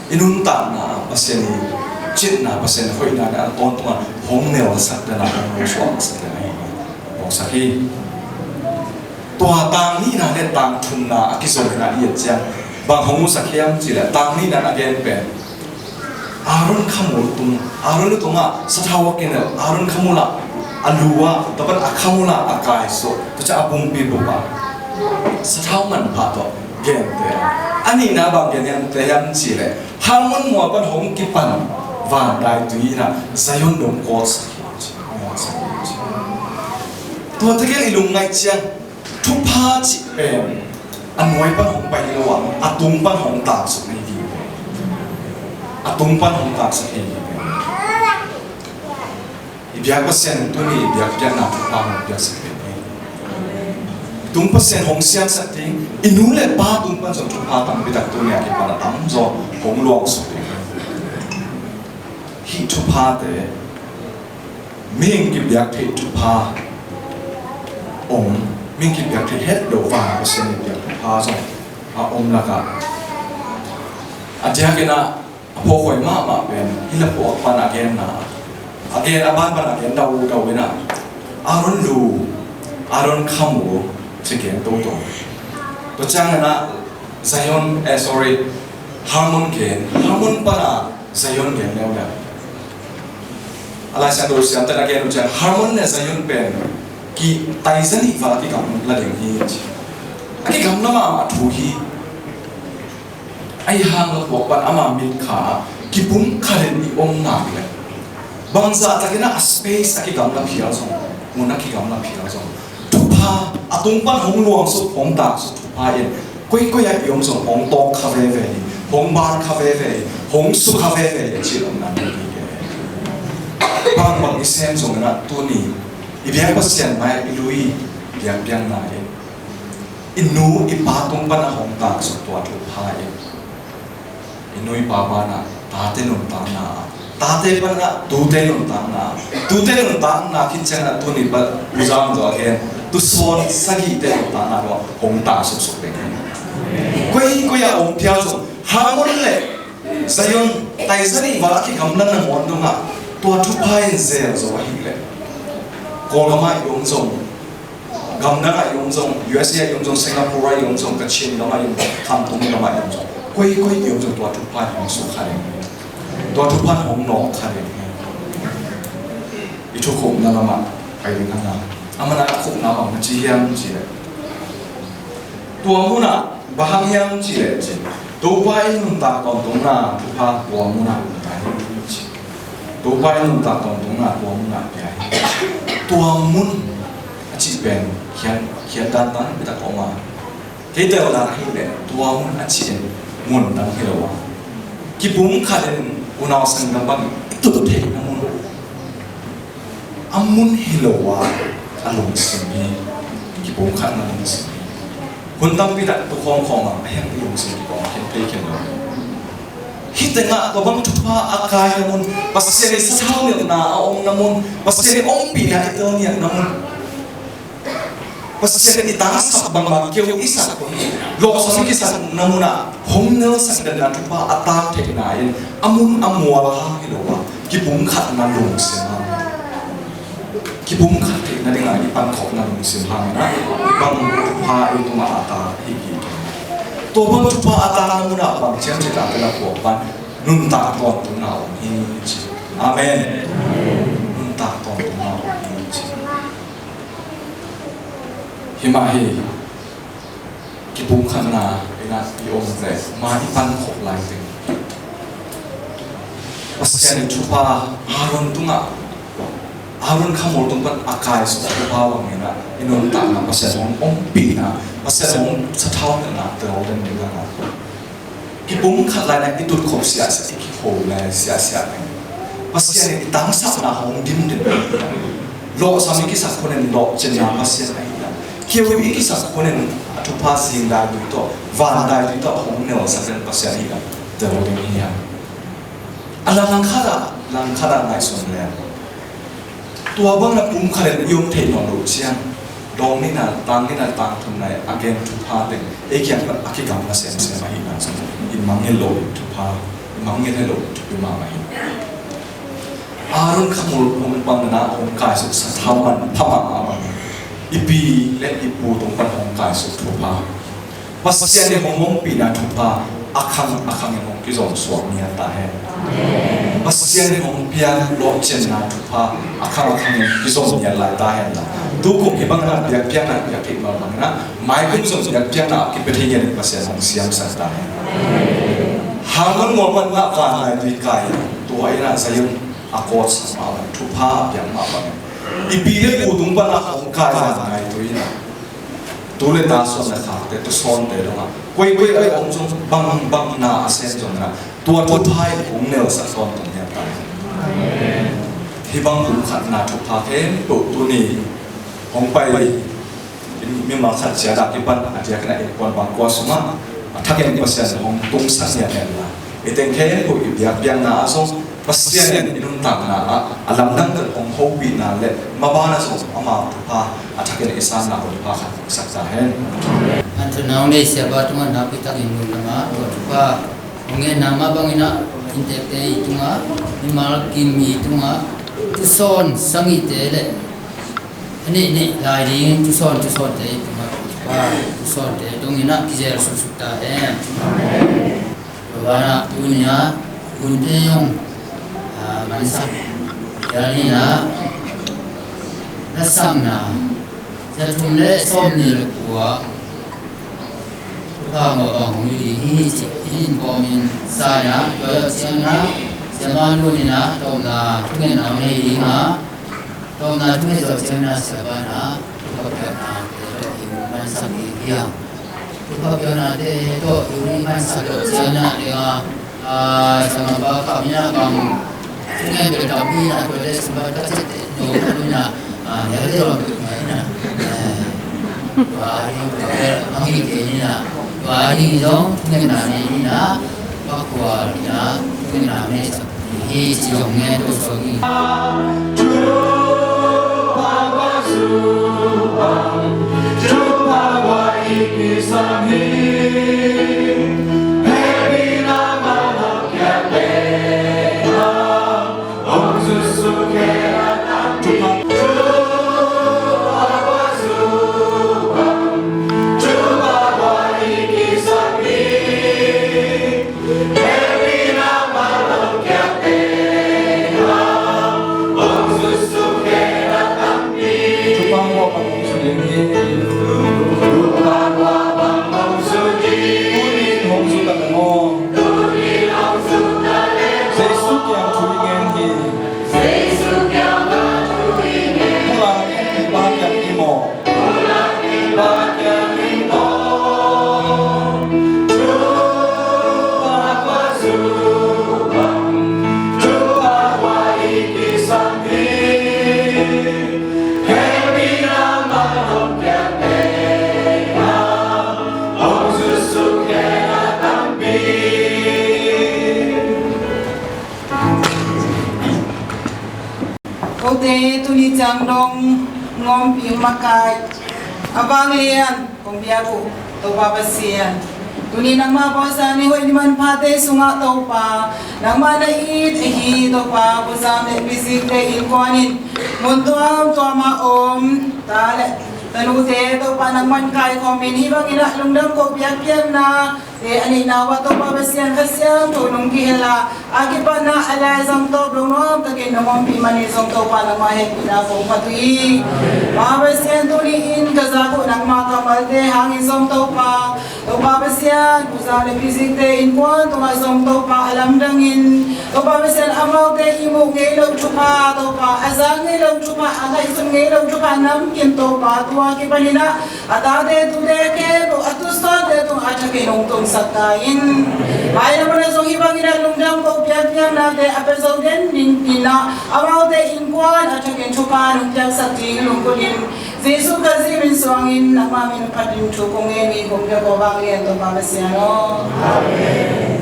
i nuntakna ah Pasian i citna, Pasian hoihna le a tawntungah hong nelsak den a, hong nosuaksak den a hi. Hong sak hi. Tua tang nihna le tang thumna a kizom in a i et ciang bang hong musak hiam cih leh, tang nihna a gen pen Aaron khamul tung, Aaron tungah sathau a kinel, Aaron khamul ah a lu ah, tua pan a khamul ah a kaisuah, tua ciang a pumpi bup ah sathau manpha tawh gente. A nihna bang gen hiam, te hiam cih leh Hermon mual pan hong kipan vandaitui in a Zion dong kawtsak hi ci. Tua tegel i lungngaih ciang thupha cih pen a nuai pan hong pai lo a, a tung pan hong taksuk hi hi. A tung pan hong taksuk hi hi. I biak Pasian in tuni i biak, biakpiakna thupha hong piaksak hi hi. Tung Pasian hong siamsak ding, i nu le pa tung pan zong thupha tampi tak tuni a kipan a tamzaw hong luangsuk ding hi. Hih thuphate, mihing kipiak theih thupha om, mihing kipiak theih het lo, van Pasian in piak thupha zong a om lakah a diakin a, a phawkhuai mahmah pen hih la phuak pan a genna, a gen a ban pan a gen dau dau in a, Aaron lu, Aaron khamul ci gen toto. Tua ciangin a Zion, eh, sorry, Hermon gen, Hermon pan a Zion gen leuleu. A Lai Siangtho siamte in a gen uh ciang Hermon le Zion pen ki taizani val a kigamla ding hi ci. A kigamla mahmah thu hi. Ahi hang la phuak pan ama mitkha ah kipumkhat in i om nak leh, bangzah takin a space a kigamla phial zong, mun a kigamla phial zong, thupha a tung pan hong luangsuk, hong taksuk thupha in koikoi ah i om zong hong tawk kha veve hi, hong ban kha veve hi, hong su kha veve hi, cih om nan hi hi. Bangbang i sem zong in a tuni i biak Pasian mai i lui, biakpiakna in i nu i pa tung pan a hong taksuk tua thupha in i nu i pa banah tate nuntakna, tate panah tute nuntakna, tute nuntakna khit ciangin a tuni pa uzang zaw a gen tusawn sagihte nuntakna dong hong ta suksuk ding hi. Koi koi a om phial zong Hermon le Zion taizani val a kigamla nangawn dongah tua thupha in zel zaw ahih leh Kawlgam ah i om zong, gamdang ah i om zong, U S A ah i om zong, Singapore ah i om zong, Kachin gam ah i om zong, Khamtung gam ah i om zong, koikoi i om zong tua thupha in hong suk kha ding hi. Tua thupha in hong nawk kha ding hi. I thukhupna lamah pai ding a na. A mana a thukhupna bang na ci hiam cih leh, tua munah bang hang hiam cih leh cin, Topa in nuntak tawntungna thupha tua munah pia hi ci. Topa in nuntak tawntungna tua munah pia hi. Tua mun a cih pen khian, khian dan dang bitak om a, kei tel dan ahih leh tua mun a cih in mun dang hi lo a, kipumkhat in unau sanggam bang i tut theihna mun, a mun hi lo a, a lungsim hi. Kipumkhatna lungsim hi. Hun tampi tak tu khawmkhawm a, a hiang i lungsim kipawm khin thei khin lo. Hih tengah tua bang thupha a kaina mun, Pasian i sathau nilhna a omna mun, Pasian i ompihna i telnialna mun, Pasian i tangsap bangbang keu i sak hun, lawhsam i kisakna munah hong nelsak denna thupha a tak theihna in a mun a mual hang hi lo a, kipumkhatna lungsim hang, kipumkhat theihna dingah i pankhopna lungsim hang in a, bang thupha ei tungah a tak hi hi. Tua bang thupha a takna munah bang ciamciat a pia la puak pan nuntak tawntungna om hi ci. Amen. Nuntak tawntungna om hi ci. Himah hi. Kipumkhatna in ah i om leh ma i pan khop lai teng Pasian i thupha Aaron tungah, Aaron khamul tung pan a kaisuk thupha bangin ah i nuntakna Pasian hong ompihna, Pasian hong sathau nilhna tel den ni bangah kipumkhat lai-in ah i tutkhop siahsiah, i kiho lai siahsiah in Pasian in i tangsapna hong dim den. Lawhsam i kisak hun in lawhcinna Pasian ahi hiam? Kiu i kisak hun in a thupha zingdai tui tawh, vandai tui tawh hong nelsak den Pasian ahi hiam? Tel ding hi hiam? A langkhat ah, langkhat ah ngaihsun leng, tua bang na pumkhat in i om theih nawn loh ciang, dawng nihna, tang nihna, tang thumna a gen thupha teng ei kiang pan a kigamla semsem ahihna zong i mangngilh loh thupha, i mangngilh loh thupi mahmah hi. Aaron khamul hong pan na hong kaisuk sathau manpha mahmah bang, i pi le i pu tung pan hong kaisuk thupha, Pasian in hong ompihna thupha a khang a khang in hong kizom suak ngiat ta hen. Pasian in hong pia lawhcinna thupha a khang a khang in kizom ngiat lai ta hen la, tu kum hi bangin ah biakpiakna biak thei mahmah in ah, mai kum zong biakpiakna a kipia thei ngiat in Pasian hong siamsak ta hen. Hang man ngol man ngah, van nai tui kai, tua in ah Zion a kawtsak mahmah, thupha a piak mahmah in, i pi le pu tung pan ah hong kai van nai tui in ah, tu le ta, suan le khakte, tusawnte dongah koikoi a om zong, bangbang na a sem zong in ah, tua thupha in hong nelsak tawntung hiam ta hi. Hih bang pumkhatna thupha khempeuh tuni hong pai in, mimal khat ciat a kipan a diakin ah innkuan bangkua sungah a thakin Pasian hong tungsak ngiat hen la, i teng khempeuh i biakpiakna ah zong Pasian in i nuntakna ah a lamdang tawh hong hopihna le maban ah zong ama thupha a thakin i sanna hun pha khat sak ta hen. An thunau nei siapa tungah nakpi takin nun lama tua thupha hong ngenna mah bangin ah, inntekte i tungah, mimal kim i tungah, tusawn sangihte le a neihneih lai ding tusawn tusawnte i tungah thupha, tusawnte dongin ah kizel suksuk ta hen. Tua banah tuni-ah hunte zong, ah, mansak, tua ni-ah na samna za thum le sawmnih le kua, thupha mawh bang hong hi ding hi ci-in kawmin sa-in ah, tua ciangin ah Siamah Nu in ah tawpna thungetna hong nei ding a, tawpna thunget zawh ciangin ah Siapa in ah thupha piaknate tawh i hong mansak ding hi a. Thupha piaknate tawh i hong mansak zawh ciangin ah, tua, ah, sangapa khat in ah bang thungen bel tam hi in ah, tua le sumbat ka cih teh no ka nu in ah, ah, nia ka deuh lam bel mai in ah, eh, tua a ding tua bel hong hi kei in ah, tua a ding zong thungetna nei in ah, pakua in ah thungetna nei sak hi ci zong ngen to suak hi. Thupha hong suak bang hong suak ding hi. Thupha hong suak ding hi. Tuni in hong suak tak maw? Jesu kiang thu i ngen hi. Pulak in, Pa kiang i mawh. Kote tuni ciang dong ngawmpih makai a vanglian kong biak uh Topa Pasian, tuni nangmah bawlsa ni hoih ni manphate sungah Topa, nangmah na it ahi Topa, bawlsa le mizikte innkuan in mun tuamtuam ah om ta le tanute Topa nangman kaikhawm in hih bangin ah lungdam ko biakpiakna te a neihna uah Topa Pasian Kha Siangtho nong kihel a, a kipatna a lai zong tawp lo nuam takin nong ompih manin zong Topa nangmah hehpihna kong phat uh hi. Pa Pasian tuni in ka zak uh nangmah Hangin zong Topa, Topa Pasian, uza le pizikte innkuan tungah zong Topa a lamdangin, Topa Pasian amaute ihmu ngei lo thupha, Topa a za ngei lo thupha, a ngaihsun ngei lo thupha namkim Topa tua kipaninah a tate tute khempeuh a tusawnte tungah a thakin hong tungsak ta in. Mailam munah zong hih bangin a lungdam ko piakpiaknate a pia zo den ding inah amaute innkuan a thakin thupha nong piaksak ding lungkut in Jesu Khazih min suangin nangma min phatin thu kong ngen hi. Kong pia ko vang lian Topa Pasian aw. Amen.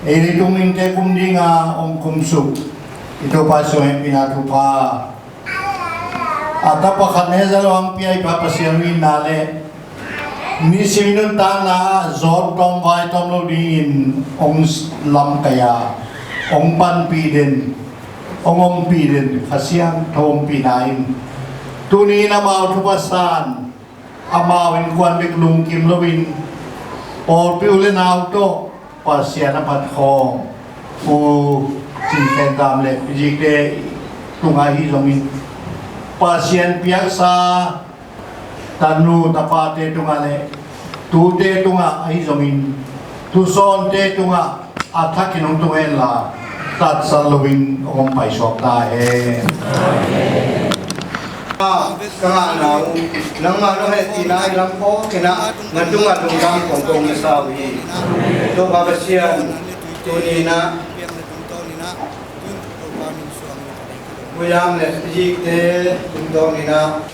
Ei leitung mite kum dinga hong kumsuk i Topa suang hehpihna thupha a tapa khat ne za lo hong pia i Pa Pasian minna le nisim i nuntakna ah zawt tawm vai tawm lo dingin hong lamkai a hong panpih den hong ompih den Kha Siangtho ompihna in tuni in amau thupha san amau innkuan bek lungkim loin pawlpi u le nau tawh Pasian a phat khawm Pu Cin Khen Tam le pizikte tungah ahi zongin Pasian piaksa tanu tapate tungah le tute tungah ahi zongin tusawnte tungah a thakin hong tung henla tatsat loin hong om paisuak ta hen. Ka ngahna uh nangmah nong hehpihna i lam phawk inah na tungah lungdam kong ko masa uh hi. Topa Pasian, tuni inah Pu Yam le pizikte tungtawn inah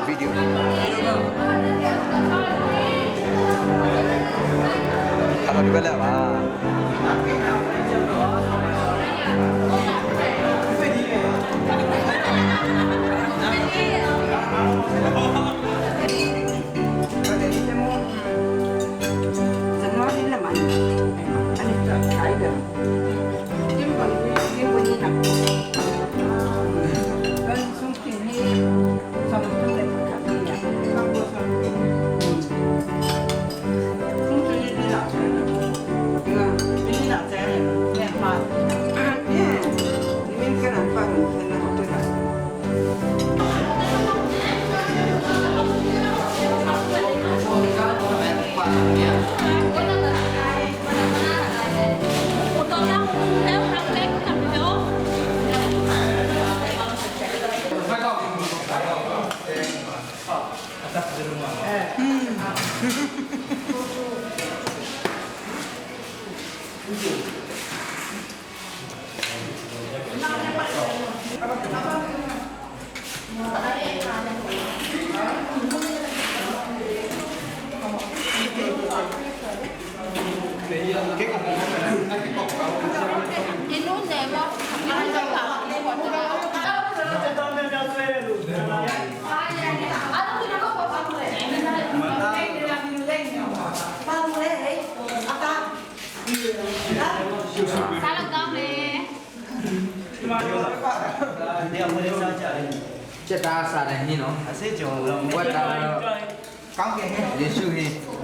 Video. Kalau di balik apa? Ceta sa ding hi no. Wa ta lo. Yesu hi.